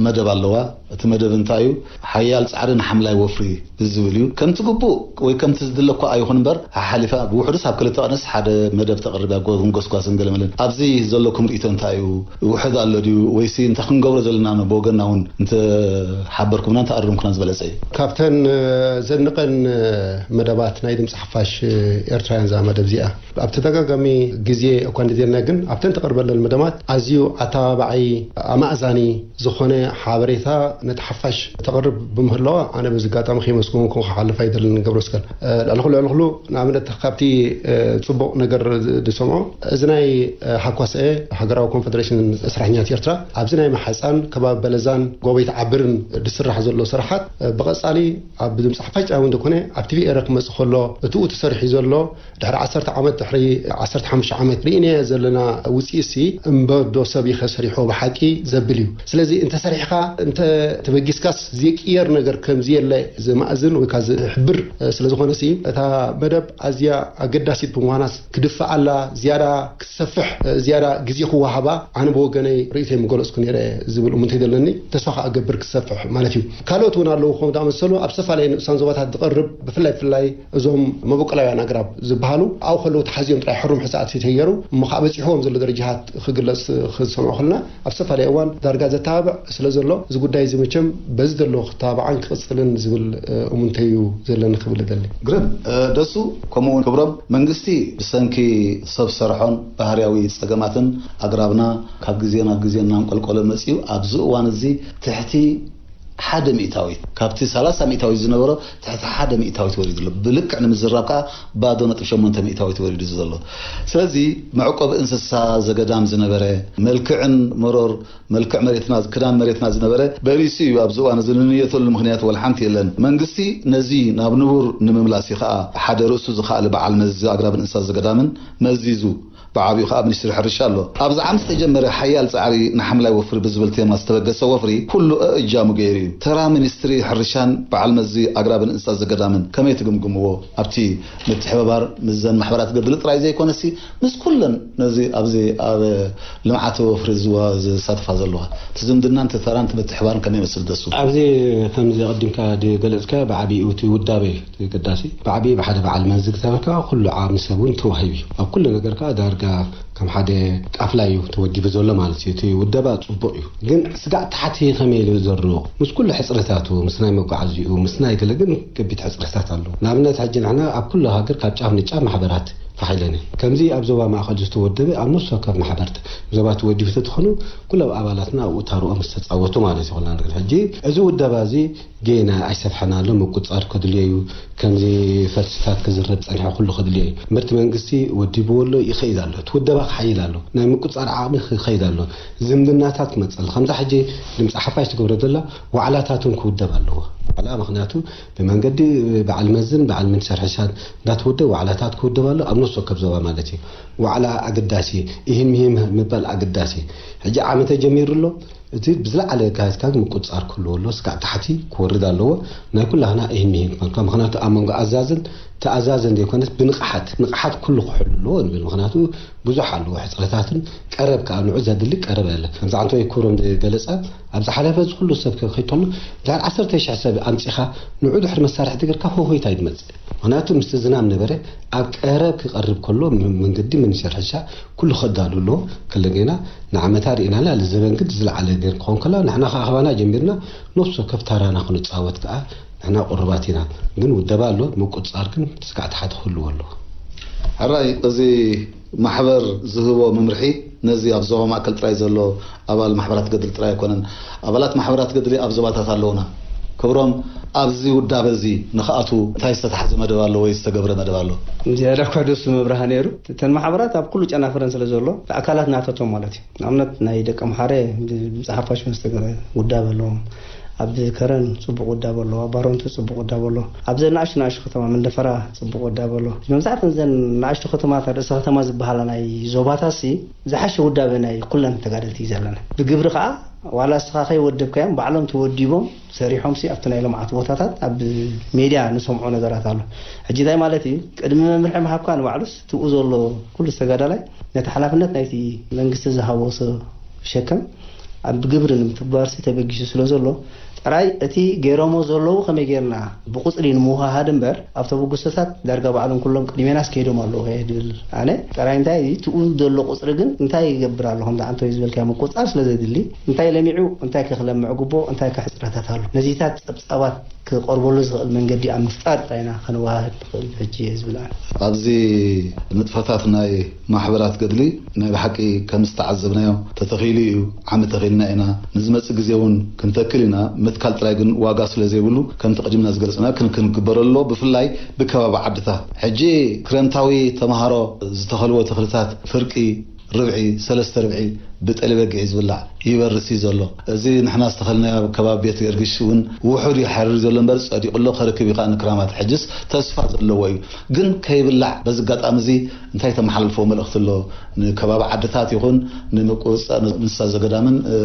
መደብ ኣለዋ። እቲ መደብ እንታይ እዩ? ሓያል ጻዕሪ ንሓምላይ ወፍሪ ዝብል እዩ። ከምቲ ግቡእ ወይ ከምቲ ዝድለ እኳ ኣይኹን እምበር፣ ሓሓሊፋ ብውሕዱስ ኣብ ክልተ ቀንስ ሓደ መደብ ተቕርብ እያ፣ ጎብን ጎስጓስን ገለመለን። ኣብዚ ዘለኩም ርእይቶ እንታይ እዩ? ውሑድ ኣሎ ድዩ? ወይሲ እንታይ ክንገብሮ ዘለና ብወገንና እውን እንተሓበርኩምና እንተኣረምኩና ዝበለጸ እዩ። ካብተን፣ እ፣ ዘድንቐን፣ እ፣ መደባት ናይ ድምፂ ሓፋሽ፣ እ፣ ኤርትራውያን እዛ መደብ እዚኣ ኣብ ተደጋጋሚ ግዜ እኳ እንተዘየልና፣ ግን ኣብተን ትቐርበለን መደባት ኣዝዩ ኣተባባዒ፣ ኣማእዛኒ ዝኾነ ሓበሬታ ነቲ ሓፋሽ ተቕርብ ብምህላዋ፣ ኣነ በዚ ኣጋጣሚ ከየመስገንኩ ክሓልፍ ኣይደልን። ገብረ መስቀል፣ እ፣ ልዕሊ ኩሉ፣ ልዕሊ ኩሉ ንኣብነት ካብቲ፣ እ፣ ጽቡቕ ነገር ዝሰምዖ፣ እዚ ናይ፣ እ፣ ሃኳስኤ፣ ሃገራዊ ኮንፈደሬሽን ሰራሕተኛታት ኤርትራ ኣብዚ ናይ ማሕጻን ከባቢ በለዛን ጎበይቲ ዓብርን ዝስራሕ ዘሎ ስራሓት፣ እ፣ ብቐጻሊ ኣብ ድምፂ ሓፋሽ ጥራይ እውን ዘይኮነ ኣብ ቲቪ ኤረ ክመጽእ ከሎ እትኡ ተሰሪሑ ዘሎ ድሕሪ ዓሰርተ ዓመት፣ ድሕሪ ዓሰርተ ሓሙሽተ ዓመት ርኢናዮ ዘለና ውፅኢትሲ እምበር ዶ ሰብ ኢኸ ሰሪሖ ብሓቂ ዘብል እዩ። ስለዚ እንተሰሪሕካ፣ እንተ ተበጊስካስ ዘይቅየር ነገር ከም ዘየለ ዘማእዝን ወይ ከዓ ዝሕብር፣ እ፣ ስለ ዝኾነሲ እታ መደብ ኣዝያ ኣገዳሲት ብምዃናስ ክድፍኣላ፣ ዝያዳ ክትሰፍሕ፣ እ፣ ዝያዳ ግዜ ክወሃባ ኣነ ብወገነይ ርእይቶይ ምገለጽኩ ነይረ ዝብል እሙንተይ ዘለኒ። ተስፋ ከኣ እገብር ክትሰፍሕ ማለት እዩ። ካልኦት እውን ኣለዉ ከምኡ ዝኣመሰሉ ኣብ ዝተፈላለየ ንኡሳን ዞባታት ዝቐርብ ብፍላይ ብፍላይ እዞም መበቆላውያን ኣግራብ ዝበሃሉ ኣብኡ ከለዉ ተሓዝዮም ጥራይ ሕሩም ሕሳኣት ተገይሩ እሞ ከዓ በፂሕዎም ዘሎ ደረጃታት ክግለፅ ክሰምዖ ከለና ኣብ ዝተፈላለየ እዋን ዳርጋ ዘተባብዕ ስለ ዘሎ እዚ ጉዳይ እዚ መቸም በዚ ዘሎ ክተባብዓን ክቕፅልን ዝብል፣ እ፣ እሙንተይ እዩ ዘለኒ ክብል እደሊ። ግርም፣ እ፣ ደሱ፣ ከምኡ እውን ክብሮም፣ መንግስቲ ብሰንኪ ሰብ ሰርሖን ባህርያዊ ፀገማትን ኣግራብና ካብ ግዜ ናብ ግዜ እናንቆልቆለ መፂኡ ኣብዚ እዋን እዚ ትሕቲ ሓደ ሚእታዊት፣ ካብቲ ሰላሳ ሚእታዊት ዝነበሮ ትሕቲ ሓደ ሚእታዊት ወሪዱ ኣሎ። ብልክዕ ንምዝራብ ከዓ ባዶ ነጥብ ሸሞንተ ሚእታዊት ወሪዱ ዘሎ። ስለዚ መዕቆቢ እንስሳ ዘገዳም ዝነበረ፣ መልክዕን መሮር፣ መልክዕ መሬትና፣ ክዳን መሬትና ዝነበረ በሪሱ እዩ። ኣብዚ እዋን እዚ ንንየተሉ ምክንያት ወላ ሓንቲ የለን። መንግስቲ ነዚ ናብ ንቡር ንምምላስ እዩ ከዓ ሓደ ርእሱ ዝኸኣለ በዓል መዚ ኣግራብን እንስሳ ዘገዳምን መዚዙ፣ ብዓቢኡ ከዓ ሚኒስትሪ ሕርሻ ኣሎ። ኣብዚ ዓም ዝተጀመረ ሓያል ጻዕሪ ንሓምላይ ወፍሪ ብዝብል ቴማ ዝተበገሰ ወፍሪ ኩሉ እእጃሙ ገይሩ እዩ። ተራ ሚኒስትሪ ሕርሻን በዓል መዚ ኣግራብን እንስሳ ዘገዳምን ከመይ ትግምግምዎ? ኣብቲ ምትሕብባር ምስዘን ማሕበራት ገድሊ ጥራይ ዘይኮነሲ፣ ምስ ኩለን ነዚ ኣብዚ ኣብ ልምዓት ወፍሪ ዝዋ-፣ ዝሳተፋ ዘለዋ፣ እቲ ዝምድናን እቲ ተራን እቲ ምትሕባርን ከመይ ይመስል ደሱ? ኣብዚ ከምዚ ኣቐዲምካ ዝገለጽካ ብዓቢኡ እቲ ውዳበ እዩ እቲ ገዳሲ። ብዓቢኡ ብሓደ በዓል መዚ ክተበካ ኩሉ ዓቕሚ ሰብ እውን ተዋሂቡ እዩ። ኣብ ኩሉ ነገር ከኣ ዳርጋ ከም ሓደ ቃፍላ እዩ ተወዲቡ ዘሎ ማለት እዩ። እቲ ውደባ ጽቡቕ እዩ። ግን ስጋዕ ታሕቲ ከመይ ኢሉ ዘሎ ምስ ኩሉ ሕጽረታቱ፣ ምስ ናይ መጓዓዝኡ፣ ምስ ናይ ገለ ግን ከቢድ ሕጽረታት ኣሎ። ንኣብነት ሕጂ ንሕና ኣብ ኩሉ ሃገር ካብ ጫፍ ንጫፍ ማሕበራት ፋሕ ኢለን እየን። ከምዚ ኣብ ዞባ ማእከል ዝተወደበ ኣብ ነፍሲ ወከፍ ማሕበርት ዞባ ተወዲቡ ተትኾኑ ኩሎም ኣባላትና ኣብኡ ታርኦም ዝተጻወቱ ማለት ይኾና። ሕጂ እዚ ውደባ እዚ ጌና ኣይሰፍሐን ኣሎ፣ ምቁጽጻር ከድልዮ እዩ። ከምዚ ፈልስታት ክዝረብ ጸኒሐ ኩሉ ከድልዮ እዩ። እምበር እቲ መንግስቲ ወዲብዎ ኣሎ፣ ይኸይድ ኣሎ። እቲ ውደባ ክሓይል ኣሎ። ናይ ምቁጽጻር ዓቕሚ ክኸይድ ኣሎ። ዝምድናታት ክመጽእ ኣሎ። ከምዛ ሕጂ ድምጺ ሓፋሽ ትገብሮ ዘላ ዋዕላታት እውን ክውደብ ኣለዎ። ዋዕላ ምኽንያቱ ብመንገዲ በዓል መዝን በዓል ሚኒስተር ሕርሻን እንዳተወደብ ዋዕላታት ክውደብ ኣሎ። ኣብ ነፍሲ ወከፍ ዞባ ማለት እዩ። ዋዕላ ኣገዳሲ እዩ። ኢሂም ሚሂም ምባል ኣገዳሲ እዩ። ሕጂ ዓመተ ጀሚሩ ኣሎ። እቲ ብዝለዓለ ካይትካ ምቁጽጻር ክህልዎ ኣለዎ። ስጋዕ ታሕቲ ክወርድ ኣለዎ። ናይ ኩላህና ኢሂም ሚሂም ክኾንካ። ምኽንያቱ ኣብ መንጎ ኣዛዝን ተኣዛዝን ዘይኮነስ ብንቕሓት፣ ንቕሓት ኩሉ ክሕሉ ኣለዎ ንብል። ምኽንያቱ ብዙሕ ኣለዎ ሕጽረታትን ቀረብ ከኣ ንዑ ዘድሊ ቀረብ ኣለ። ከምዚ ዓንተወይ ክብሮም ዝገለጸ ኣብ ዝሓለፈ እዚ ኩሉ ሰብ ከ-፣ ከይተሎ ልዕሊ ዓሰርተ ሽሕ ሰብ ኣምጺኻ ንዑ ድሕሪ መሳርሕቲ ገርካ ሆሆይታ እዩ ዝመጽእ። ምኽንያቱ ምስቲ ዝናም ነበረ ኣብ ቀረብ ክቐርብ ከሎ ም-፣ መንገዲ ሚኒስተር ሕርሻ ኩሉ ከዳሉ ኣለዎ። ከለገና ንዓመታ ርኢናላ፣ ልዘበን ግን ዝለዓለ ገር ክኸውን ከላ፣ ንሕና ከኣ ኣኽባና ጀሚርና፣ ነፍሲ ወከፍ ታራና ክንጻወት ከኣ ንሕና ቁሩባት ኢና። ግን ውደባ ኣሎ፣ ምቁጽጻር ግን ስጋዕ ታሕቲ ክህልዎ ኣለዎ። ሕራይ፣ እዚ ማሕበር ዝህቦ መምርሒ ነዚ ኣብ ዞባ ማእከል ጥራይ ዘሎ ኣባል ማሕበራት ገድሊ ጥራይ ኣይኮነን። ኣባላት ማሕበራት ገድሊ ኣብ ዞባታት ኣለዉና። ክብሮም፣ ኣብዚ ውዳበ እዚ ንኽኣትዉ እንታይ ዝተታሕዘ መደብ ኣሎ ወይ ዝተገብረ መደብ ኣሎ? ዝያዳ እኳ ደሱ መብርሃ ነይሩ። እተን ማሕበራት ኣብ ኩሉ ጨናፍረን ስለ ዘሎ፣ እቲ ኣካላት ናታቶም ማለት እዩ። ንኣብነት፣ ናይ ደቂ ኣምሓረ ብ-፣ ብጻሓፋሽ መስተገረ ውዳበ ኣለዎም። ኣብ ከረን ጽቡቕ ውዳበ ኣለዎ። ኣብ ባሮንቶ ጽቡቕ ውዳበ ኣለዎ። ኣብ ዘናእሽቱ ናእሽቱ ከተማ መንደፈራ ጽቡቕ ውዳበ ኣለዎ። መብዛሕተን ዘን ናእሽቱ ከተማታት፣ ርእሰ ከተማ ዝበሃላ ናይ ዞባታሲ፣ ዝሓሸ ውዳበ ናይ ኩለን ተጋደልቲ እዩ ዘለና። ብግብሪ ከኣ ዋላ እስኻ ከይወደብካዮም ባዕሎም ተወዲቦም ሰሪሖምሲ ኣብቲ ናይ ልምዓት ቦታታት ኣብ ሜድያ ንሰምዖ ነገራት ኣሎ። ሕጂ እንታይ ማለት እዩ? ቅድሚ መምርሒ ምሃብካ ንባዕሉስ ትብኡ ዘሎ ኩሉ ተጋዳላይ ነቲ ሓላፍነት ናይቲ መንግስቲ ዝሃቦ ሸከም ኣብ ግብሪ ንምትግባርሲ ተበጊሱ ስለ ዘሎ ጥራይ እቲ ገይሮሞ ዘለዉ ከመይ ጌርና ብቁጽሪ ንምውሃሃድ እምበር ኣብ ተበግሶታት ዳርጋ ባዕሎም ኩሎም ቅድሜና ስከይዶም ኣለዉ ከየ ድብል ኣነ ጥራይ እንታይ እዩ ትኡ ዘሎ ቁጽሪ ግን እንታይ ይገብር ኣሎ ከምዚ ዓንተወይ ዝበልካዮ ምቁጽጻር ስለ ዘድሊ እንታይ ለሚዑ እንታይ ከክለምዕ ግቦ እንታይ ከሕጽረታት ኣሎ ነዚታት ጸብጻባት ክቐርበሉ ዝኽእል መንገዲ ኣብ ምፍጣር ጥራይ ኢና ከነወሃህድ ንኽእል ሕጂ እየ ዝብል ኣነ። ኣብዚ ንጥፈታት ናይ ማሕበራት ገድሊ ናይ ብሓቂ ከም ዝተዓዘብናዮ ተተኺሉ እዩ። ዓሚ ተኺልና ኢና። ንዝመጽእ ግዜ እውን ክንተክል ኢና። ምትካል ጥራይ ግን ዋጋ ስለ ዘይብሉ ከምቲ ቅድምና ዝገለጽና ክንክን ክግበረሉ ኣለዎ። ብፍላይ ብከባቢ ዓድታት። ሕጂ ክረምታዊ ተምሃሮ ዝተኸልዎ ተኽልታት ፍርቂ ርብዒ፣ ሰለስተ ርብዒ ብጠሊ በጊዕ እዩ ዝብላዕ። ይበርስ እዩ ዘሎ። እዚ ንሕና ዝተኸልናዮ ኣብ ከባቢ ቤት ገርግሽ እውን ውሑድ እዩ ሓሪሩ ዘሎ እምበር ጸዲቑ ኣሎ። ከርክብ እዩ ከኣ ንክራማት። ሕጅስ ተስፋ ዘለዎ እዩ። ግን ከይብላዕ በዚ ኣጋጣሚ እዚ እንታይ ተመሓላልፎ መልእኽቲ ኣሎ? ንከባቢ ዓድታት ይኹን ንምቁጽጻር እንስሳ ዘገዳምን፣ እ፣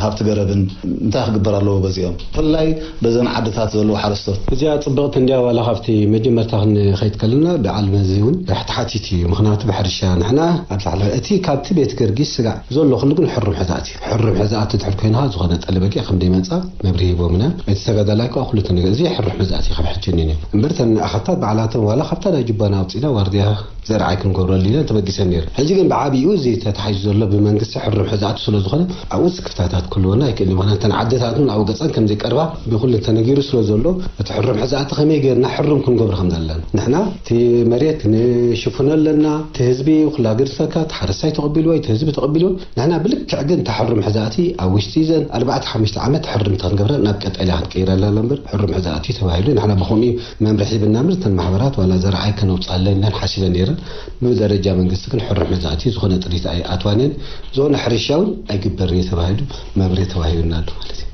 ሃብቲ ገረብን እንታይ ክግበር ኣለዎ በዚኦም? ብፍላይ በዘን ዓድታት ዘለዉ ሓረስቶት። እዚኣ ጽብቕቲ እንድያ ዋላ ካብቲ መጀመርታ ክንኸይድ ከለና በዓል መዚ እውን ተሓታቲት እዩ። ምኽንያቱ ብሕርሻ ንሕና ኣብ ላዕሊ እቲ ካብቲ ቤት ገርጊስ ስጋዕ ዘሎ ኩሉ ግን ሕሩም ሕዛእቲ እዩ። ሕሩም ሕዛእቲ ድሕር ኮይንኻ ዝኾነ ጠለበጊዕ ከም ደይመጻ መብርሂ ሂቦምና። እቲ ተጋዳላይ ከኣ ኩሉ እቲ ነገር እዚ ሕሩም ሕዛእቲ ካብ ሕጂ እኒኦ። እምበር እተን ኣኸታት ባዕላተን ዋላ ካብታ ናይ ጅባና ኣውጺእና ዋርድያ ዘርዓይ ክንገብረሉ ኢና ተበጊሰ ነይሩ። ሕጂ ግን ብዓብኡ እዚ ተታሒዙ ዘሎ ብመንግስቲ ሕሩም ሕዛእቱ ስለ ዝኾነ ኣብኡ ስክፍታታት ክህልወና ኣይክእልን። ምኽንያቱ እተን ዓድታት እውን ኣብኡ ገጸን ከም ዘይቀርባ ብኩሉ ተነጊሩ ስለ ዘሎ እቲ ሕሩም ሕዛእቲ ከመይ ጌርና ሕሩም ክንገብሮ ከም ዘለና ንሕና እቲ መሬት ክንሽፍኖ ኣለና። እቲ ህዝቢ ኩላ ገድሰካ እቲ ሓረስታይ ተቐቢልዎ እቲ ህዝቢ ተቐቢልዎ ንሕና ብልክዕ ግን እታ ሕሩም ሕዛእቲ ኣብ ውሽጢ ዘን ኣርባዕተ ሓሙሽተ ዓመት ሕርምቲ ክንገብረ ናብ ቀጠልያ ክንቀይረላ ኣሎ እምበር ሕሩም ሕዛእቲ ተባሂሉ ንሕና ብኸምኡ መምርሒ ብናምር እተን ማሕበራት ዋላ ዘርዓይ ከነውፅኣለን ኢለን ሓሲበን ነይረን። ብደረጃ መንግስቲ ግን ሕሩም ሕዛእቲ ዝኾነ ጥሪት ኣይኣትዋንን ዝኾነ ሕርሻ እውን ኣይግበርን እዩ ተባሂሉ መምርሒ ተዋሂቡና ኣሎ ማለት እዩ።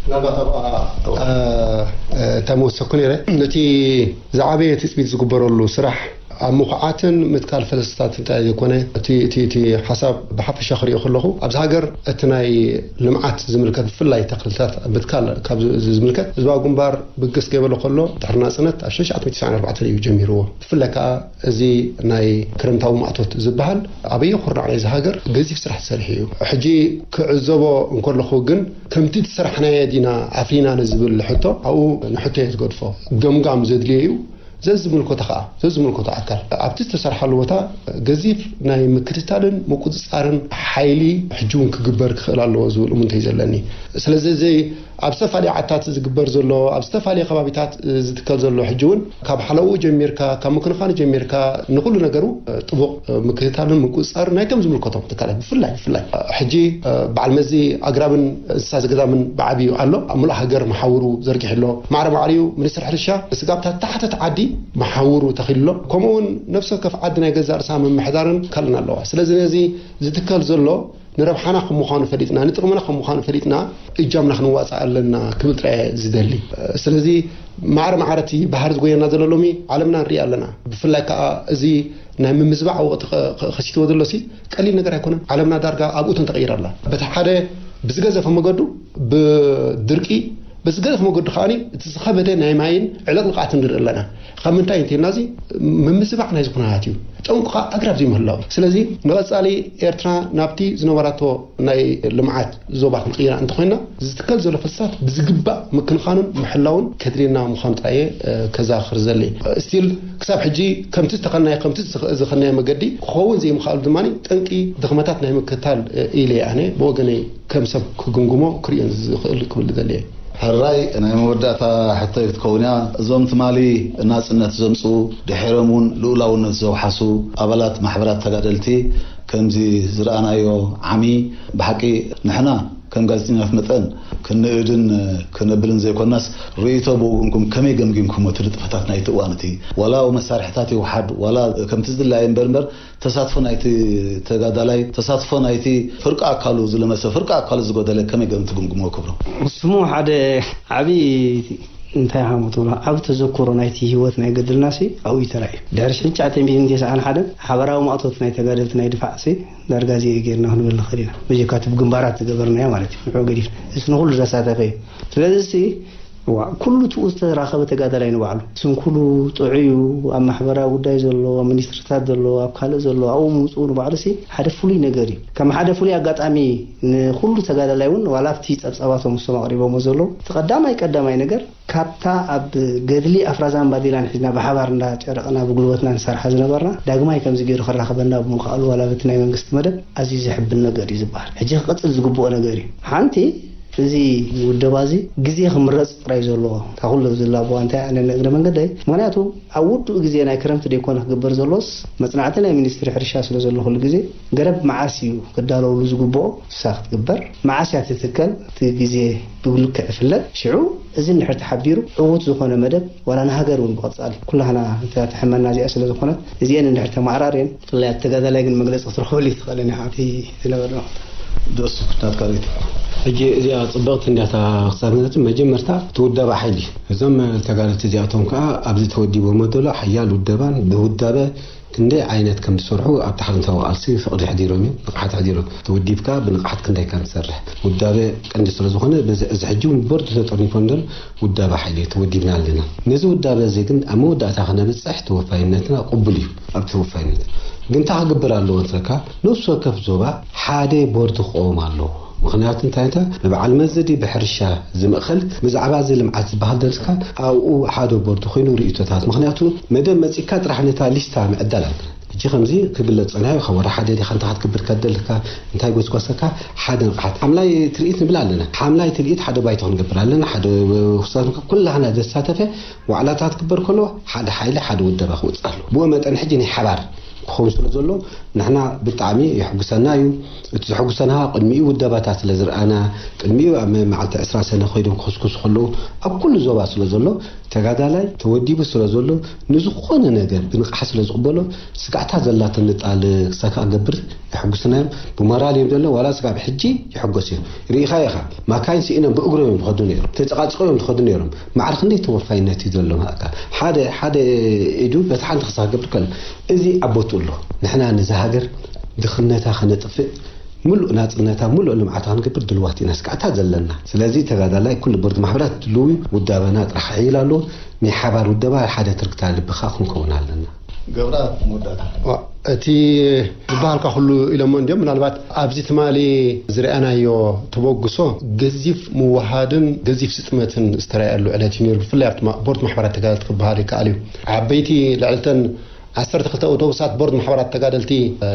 ምናልባት ኣብኣ እንታይ መወሰኩ ነይረ ነቲ ዝዓበየ ትፅቢት ዝግበረሉ ስራሕ ኣብ ምኹዓትን ምትካል ፈለስታት እንታይ ዘይኮነ እቲ እቲ እቲ ሓሳብ ብሓፈሻ ክሪኦ ከለኹ ኣብዚ ሃገር እቲ ናይ ልምዓት ዝምልከት ብፍላይ ተኽልታት ምትካል ካብ ዝምልከት ህዝባዊ ግንባር ብግስ ገበሎ ከሎ ድሕሪ ናፅነት ኣብ ሽሕን ትሽዓተ ሚእትን ተስዓን ኣርባዕተን እዩ ጀሚርዎ። ብፍላይ ከዓ እዚ ናይ ክረምታዊ ማእቶት ዝበሃል ኣበየ ኩርናዕ ናይዚ ሃገር ገዚፍ ስራሕ ዝሰርሕ እዩ። ሕጂ ክዕዘቦ እንከለኹ ግን ከምቲ ዝሰራሕናዮ ዲና ኣፍሪና ንዝብል ሕቶ ኣብኡ ንሕቶ እየ ዝገድፎ። ገምጋም ዘድልዮ እዩ። ዘዝምልከቶ ከዓ ዘዝምልከቶ ኣካል ኣብቲ ዝተሰርሓሉ ቦታ ገዚፍ ናይ ምክትታልን ምቁፅፃርን ሓይሊ ሕጂ እውን ክግበር ክኽእል ኣለዎ ዝብል እሙንተይ ዘለኒ። ስለዚ እዚ ኣብ ዝተፈላለየ ዓድታት ዝግበር ዘሎ ኣብ ዝተፈላለየ ከባቢታት ዝትከል ዘሎ ሕጂ እውን ካብ ሓለውኡ ጀሚርካ ካብ ምክንኻኑ ጀሚርካ ንኩሉ ነገሩ ጥቡቕ ምክትታልን ምቁፅፃርን ናይቶም ዝምልከቶም ትካላት ብፍላይ ብፍላይ ሕጂ በዓል መዚ ኣግራብን እንስሳ ዘገዳምን ብዓብዩ ኣሎ ኣብ ሙሉእ ሃገር መሓውሩ ዘርጊሑ ኣሎ። ማዕረ ማዕሪኡ ሚኒስትር ሕርሻ ስጋብታት ታሕተት ዓዲ መሓውሩ ተኺሉ ኣሎ። ከምኡ እውን ነፍሲ ወከፍ ዓዲ ናይ ገዛእ ርእሳ ምምሕዳርን ካልእን ኣለዋ። ስለዚ ነዚ ዝትከል ዘሎ ንረብሓና ከም ምዃኑ ፈሊጥና ንጥቕምና ከም ምዃኑ ፈሊጥና እጃምና ክንዋፃእ ኣለና ክብል ጥራየ ዝደሊ። ስለዚ ማዕረ ማዕረ እቲ ባህር ዝጎየና ዘሎ ሎሚ ዓለምና ንርኢ ኣለና። ብፍላይ ከዓ እዚ ናይ ምምዝባዕ ወቕቲ ከሲትዎ ዘሎ ሲ ቀሊል ነገር ኣይኮነን። ዓለምና ዳርጋ ኣብኡ ተንተቐይራ ኣላ። በቲ ሓደ ብዝገዘፈ መገዱ ብድርቂ በዝገደፍ መገዱ ከዓኒ እቲ ዝኸበደ ናይ ማይን ዕለቕልቓትን ንርኢ ኣለና። ካብ ምንታይ እንተልና እዚ ምምዝባዕ ናይዚ ኩነታት እዩ። ጠንቁ ከዓ ኣግራብ ዘይምህላው። ስለዚ ንቐፃሊ ኤርትራ ናብቲ ዝነበራቶ ናይ ልምዓት ዞባ ክንቕይራ እንተኮይና ዝትከል ዘሎ ፈሳት ብዝግባእ ምክንኻኑን ምሕላውን ከድልየና ምዃኑ ጥራየ ከዛኽር ዘለ ስቲል ክሳብ ሕጂ ከምቲ ዝተኸልናዮ ከምቲ ዝኸናዮ መገዲ ክኸውን ዘይምኽኣሉ ድማ ጠንቂ ድኽመታት ናይ ምክታል ኢለ ኣነ ብወገነይ ከም ሰብ ክግምግሞ ክርእዮን ዝኽእል ክብል ደልየ። ሕራይ ናይ መወዳእታ ሕቶይ ክትከውን እያ። እዞም ትማሊ ናጽነት ዘምጽኡ ድሒሮም እውን ልኡላውነት ዘውሓሱ ኣባላት ማሕበራት ተጋደልቲ ከምዚ ዝረኣናዮ ዓሚ ብሓቂ ንሕና ከም ጋዜጠኛታት መጠን ክንእድን ክነብልን ዘይኮናስ ርእይቶ ብወገንኩም ከመይ ገምጊምኩሞ እቲ ንጥፈታት ናይቲ እዋን እቲ ዋላ መሳርሕታት ይውሓድ ዋላ ከምቲ ዝድላይ እምበር እምበር ተሳትፎ ናይቲ ተጋዳላይ ተሳትፎ ናይቲ ፍርቂ ኣካሉ ዝለመሰ ፍርቂ ኣካሉ ዝጎደለ ከመይ ገም ትግምግሞ ክብሮ? ስሙ ሓደ ዓብዪ እንታይ ሃሙ ትብሎ ዓብ ተዘክሮ ናይቲ ህይወት ናይ ገድልና ሲ ኣብኡ ተራእዩ ድሕሪ ሽሕን ትሽዓተ ሚእትን ተስዓን ሓደን ሓበራዊ ማእቶት ናይ ተጋደልቲ ናይ ድፋዕ ሲ ዳርጋ እዚ ጌርና ክንብል ንኽእል ኢና ብጀካ እቲ ብግንባራት ዝገበርናዮ ማለት እዩ ንዑ ገዲፍ እስ ንኩሉ ዘሳተፈ እዩ ስለዚ ሲ ዋ ኩሉ ትኡ ዝተራኸበ ተጋዳላይ ንባዕሉ ስንኩሉ ጥዑዩ ኣብ ማሕበራዊ ጉዳይ ዘሎ ኣብ ሚኒስትርታት ዘሎ ኣብ ካልእ ዘሎ ኣብኡ ምውፅኡ ንባዕሉ ሲ ሓደ ፍሉይ ነገር እዩ ከም ሓደ ፍሉይ ኣጋጣሚ ንኩሉ ተጋዳላይ እውን ዋላ ኣብቲ ፀብፃባቶም እሶም ኣቅሪቦሞ ዘለዉ እቲ ቀዳማይ ቀዳማይ ነገር ካብታ ኣብ ገድሊ ኣፍራዛን ባዴላን ሒዝና ብሓባር እንዳ ጨረቅና ብጉልበትና ንሰርሓ ዝነበርና ዳግማይ ከምዚ ገይሩ ክራኸበና ብምኽኣሉ ዋላ በቲ ናይ መንግስቲ መደብ ኣዝዩ ዘሕብን ነገር እዩ ዝበሃል ሕጂ ክቅፅል ዝግብኦ ነገር እዩ ሓንቲ እዚ ውደባ እዚ ግዜ ክምረፅ ጥራይ ዘለዎ እታ ኩሉ ዝላቦዋ እንታይ ኣነ እግረ መንገደይ ምክንያቱ ኣብ ውዱእ ግዜ ናይ ክረምቲ ደይኮነ ክግበር ዘሎስ መፅናዕቲ ናይ ሚኒስትሪ ሕርሻ ስለ ዘሎ ኩሉ ግዜ ገረብ መዓስ እዩ ክዳለውሉ ዝግብኦ ንሳ ክትግበር መዓስ እያ ትትከል እቲ ግዜ ብልክዕ ይፍለጥ ሽዑ እዚ እንድሕር ተሓቢሩ ዕዉት ዝኾነ መደብ ዋላ ንሃገር እውን ብቐፃሊ ኩላህና እታ ትሕመና እዚኣ ስለ ዝኾነት እዚአን እንድሕር ተማዕራርየን ብፍላይ ኣብ ተጋዳላይ ግን መግለፂ ክትረኽበሉ ይትኽእልን ኢኻ እቲ ዝነበረ ደሱ ናትካ ርእይቶ ሕጂ እዚኣ ፅብቕቲ እንዲያታ ክሳብ ነቲ መጀመርታ እቲ ውዳበ ሓይሊ እዩ እዞም ተጋደልቲ እዚኣቶም ከዓ ኣብዚ ተወዲቦሞ ዘሎ ሓያል ውደባን ብውዳበ ክንደይ ዓይነት ከም ዝሰርሑ ኣብቲ ሓለንታዊ ቃልሲ ፍቕሪ ኣሕዲሮም እዮም፣ ንቕሓት ኣሕዲሮም። ተወዲብካ ብንቕሓት ክንደይ ከም ትሰርሕ ውዳበ ቀንዲ ስለ ዝኾነ በዚ እዚ ሕጂ እውን ቦርድ ተጠርኒፎም ዘሎ ውዳበ ሓይሊ ተወዲብና ኣለና። ነዚ ውዳበ እዚ ግን ኣብ መወዳእታ ክነብፅሕ ተወፋይነትና ቅቡል እዩ። ኣብ ተወፋይነት ግን እንታይ ክግበር ኣለዎ እንትለካ ነፍሲ ወከፍ ዞባ ሓደ ቦርድ ክቐውም ኣለዎ። ምኽንያቱ እንታይ እንታይ ንበዓል መዚ ድዩ ብሕርሻ ዝምእኸል ብዛዕባ እዚ ልምዓት ዝበሃል ደልስካ ኣብኡ ሓደ ቦርድ ኮይኑ ርእይቶታት። ምኽንያቱ መደብ መጺካ ጥራሕ ነታ ሊስታ ምዕዳል ኣለና። ሕጂ ከምዚ ክግለጽ ጸኒሑ ካብ ወርሒ ሓደ ዲኻ እንታይ ክትገብር ከደልካ እንታይ ጎስጓሰካ ሓደ ንቕሓት ሓምላይ ትርኢት ንብል ኣለና። ሓምላይ ትርኢት ሓደ ባይቶ ክንገብር ኣለና። ሓደ ውሳነ ኩላህና ዘሳተፈ ዋዕላታት ክበር ከሎ ሓደ ሓይሊ ሓደ ውደባ ክወጽእ ኣሎ። ብኡ መጠን ሕጂ ናይ ሓባር ክኸውን ስለ ዘሎ ንሕና ብጣዕሚ የሕጉሰና እዩ። እቲ ዘሕጉሰና ቅድሚኡ ውደባታት ስለ ዝረኣና ቅድሚኡ ኣብ መዓልቲ ዕስራ ሰነ ኮይዶም ክኽስኩሱ ከለዉ ኣብ ኩሉ ዞባ ስለ ዘሎ ተጋዳላይ ተወዲቡ ስለ ዘሎ ንዝኾነ ነገር ብንቕሓት ስለ ዝቕበሎ ስጋዕታ ዘላትኒ ጣል ክሳካ ክገብር የሕጉስና እዮም። ብሞራል እዮም ዘሎ ዋላ ስጋብ ሕጂ ይሕጎስ እዮም። ርኢኻ ኢኻ ማካይን ስኢኖም ብእግሮም እዮም ዝኸዱ ነይሮም ተጨቃጭቆ እዮም ዝኸዱ ነይሮም። ማዕረ ክንደይ ተወፋይነት እዩ ዘሎ ማእካ ሓደ ሓደ ኢዱ በቲ ሓንቲ ክሳብ ክገብር ከሎ እዚ ኣብ ቦትኡ ኣሎ። ንሕና ነዛ ሃገር ድኽነታ ከነጥፍእ ምሉእ ናጽነታ ምሉእ ልምዓታ ክንገብር ድልዋት ኢና ስጋዕታ ዘለና። ስለዚ ተጋዳላይ ኩሉ ቦርድ ማሕበራት ድልው እዩ። ውዳበና ጥራሕ ክሕይል ኣለዎ። ናይ ሓባር ውደባ ሓደ ትርክታ ልብኻ ክንከውን ኣለና። ገብራ መወዳእታ እቲ ዝበሃልካ ኩሉ ኢሎሞ እንዲም ምናልባት ኣብዚ ትማሊ ዝረኣናዮ ተበግሶ ገዚፍ ምውሃድን ገዚፍ ስጥመትን ዝተረኣየሉ ዕለት እዩ ነይሩ። ብፍላይ ኣብቲ ቦርድ ማሕበራት ተጋደልቲ ክበሃል ይከኣል እዩ። ዓበይቲ ልዕልተን ዓሰርተ ክልተ ኣውቶቡሳት ቦርድ ማሕበራት ተጋደልቲ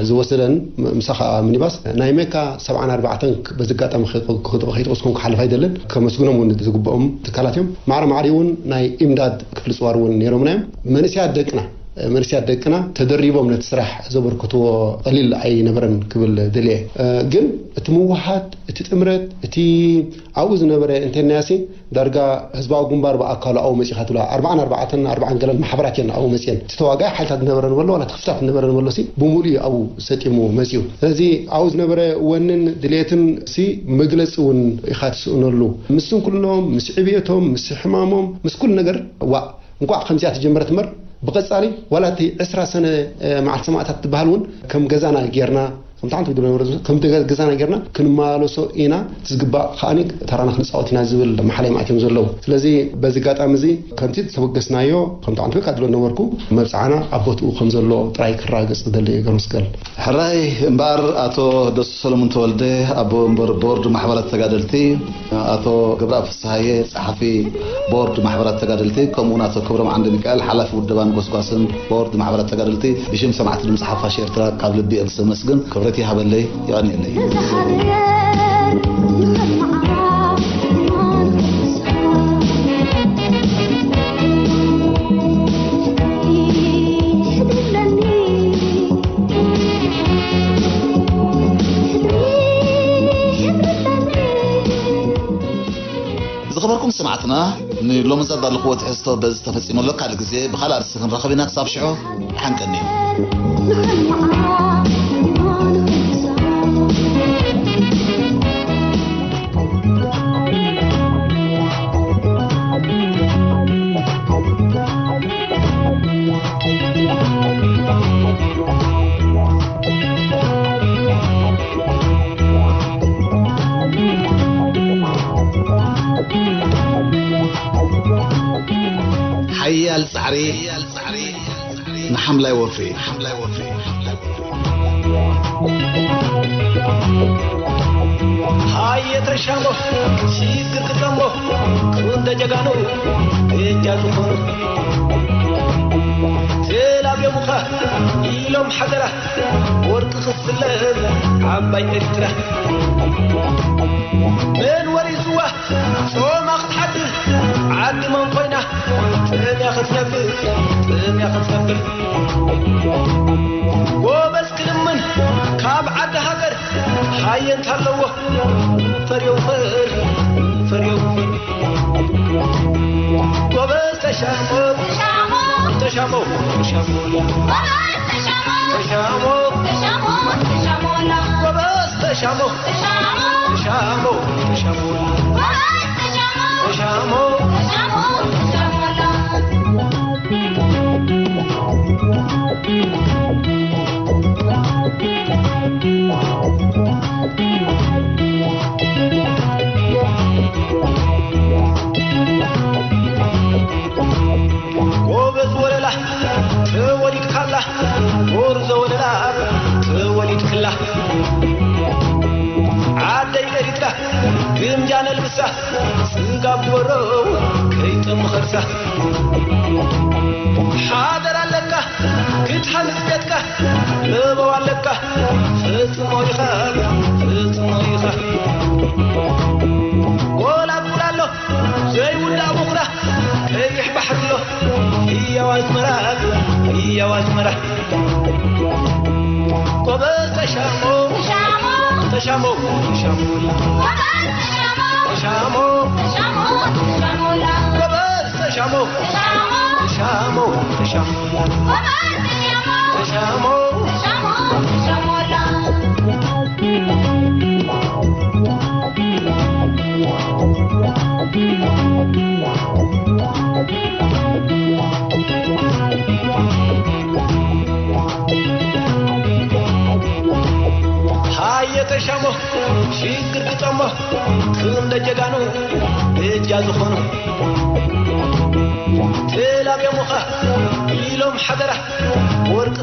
ዝወሰደን ምሳኻ ሚኒባስ ናይ ሜካ ሰብዓን ኣርባዕተን በዚ ኣጋጣሚ ከይጠቀስኩም ክሓልፍ ኣይደልን። ከመስግኖም እውን ዝግብኦም ትካላት እዮም። ማዕረ ማዕሪኡ እውን ናይ ኢምዳድ ክፍሊ ፅዋር እውን ነይሮምና እዮም። መንእሰያት ደቅና መንእሰያት ደቅና ተደሪቦም ነቲ ስራሕ ዘበርክትዎ ቀሊል ኣይነበረን ክብል ደልየ። ግን እቲ ምውሃድ እቲ ጥምረት እቲ ኣብኡ ዝነበረ እንተናያሲ ዳርጋ ህዝባዊ ግንባር ብኣካሉ ኣብኡ መጺኻ ትብላ ኣርባዓን ኣርባዕተን ኣርባዓን ገለን ማሕበራት እየን ኣብኡ መጺአን። እቲ ተዋጋኢ ሓይልታት ዝነበረ ንበሎ ዋላ እቲ ክፍታት ዝነበረ ንበሎ ሲ ብምሉእ እዩ ኣብኡ ሰጢሙ መጺኡ። ስለዚ ኣብኡ ዝነበረ ወንን ድሌትን ሲ መግለጺ እውን ኢኻ ትስእነሉ። ምስ ስንኩልኖም፣ ምስ ዕብየቶም፣ ምስ ሕማሞም፣ ምስ ኩሉ ነገር ዋእ እንቋዕ ከምዚኣ ተጀመረት እምበር ብቐጻሊ ዋላ እቲ ዕስራ ሰነ መዓልቲ ሰማእታት ትበሃል እውን ከም ገዛና ጌርና ከምቲ ሓንቲ ዝብሎ ነበረ ከም ገዛና ጌርና ክንመላለሶ ኢና። እቲ ዝግባእ ከኣ ተራና ክንፃወት ኢና ዝብል ማሓላይ ማእትዮም ዘለዉ። ስለዚ በዚ ኣጋጣሚ እዚ ከምቲ ዝተበገስናዮ ከምቲ ዓንቱ ወይካ ዝብሎ ነበርኩ መብፅዓና ኣብ ቦትኡ ከም ዘሎ ጥራይ ክረጋገፅ ዝደሊ ገር መስቀል። ሕራይ እምበኣር ኣቶ ደሱ ሰለሙን ተወልደ ኣቦ ወንበር ቦርድ ማሕበራት ተጋደልቲ፣ ኣቶ ገብረኣብ ፍስሃየ ጸሓፊ ቦርድ ማሕበራት ተጋደልቲ፣ ከምኡውን ኣቶ ክብሮም ዓንደሚካኤል ሓላፊ ውደባን ጎስጓስን ቦርድ ማሕበራት ተጋደልቲ ብሽም ሰማዕቲ ድምፂ ሓፋሽ ኤርትራ ካብ ልቢ እየ ዘመስግን። ክብረት ይሃበለይ። የቐንየለይ። ዝኸበርኩም ሰማዕትና፣ ንሎሚ ዘዳለኽዎ ትሕዝቶ በዚ ተፈጺሙ ኣሎ። ካልእ ግዜ ብኻልእ ኣርእስቲ ክንራኸብ ኢና። ክሳብ ሽዑ፣ ደሓን ቀንዩ። ሓያል ጻዕሪ ንሓምላይ ወፍሪ። ሃየ ተሻሞ ሲግር ክጠሞ ክንደ ጀጋኑ እጃ ዝኾኑ ትላብ የሙኻ ኢሎም ሓደራ ወርቂ ክፍለል ዓባይ ኤርትራ መን ወሪስዋ ጾማ ክትሓድር ዓዲ መን ኮይና ጥምያ ክትነብር ጥምያ ክትነብር ጎበዝ ክልምን ካብ ዓዲ ሃገር ሃየ እንታለዎ ፈርዮ ፈር ፈርዮ ፈር ጎበዝ ተሻሞ ተሻሞ ተሻሞ ተሻሞ ተሻሞ ተሻሞ ተሻሞ ተሻሞ ተሻሞ ተሻሞ ተሻሞ ተሻሞ ተሻሞ ተሻሞ ተሻሞ ጎበዝ ወለላ ተወሊድካላ ጎርዞ ወለላ ተወሊድክላ ዓደይ ኤሪትራ ግምጃ ነልብሳ፣ ስጋ ጉበሮ ከይጠሙ ኸርሳ። ሓደራ ኣለካ ክትሓንጽ ቤትካ፣ ለበዋ ኣለካ ፈጽሞ ኢኻ፣ ፈጽሞ ኢኻ። ጎላጉል ኣሎ ዘይውዳእ ቡኽራ፣ ቀይሕ ባሕሪ ኣሎ ህያው ኣዝመራ፣ ህያው ኣዝመራ። ጎበዝ ተሻሞ፣ ተሻሞ፣ ተሻሞ፣ ተሻሞ። ተሻሞ፣ ተሻሞ፣ ተሻሞ። ጎበዝ ተሻሞ፣ ተሻሞ፣ ተሻሞ። ተሻሞ፣ ተሻሞ። ሃየ ተሻሞ፣ ሽግር ግጠሞ፣ ክንደ ጀጋኑ እጃ ዝኾኑ። ተላብዮሙኻ ኢሎም ሓደራ፣ ወርቂ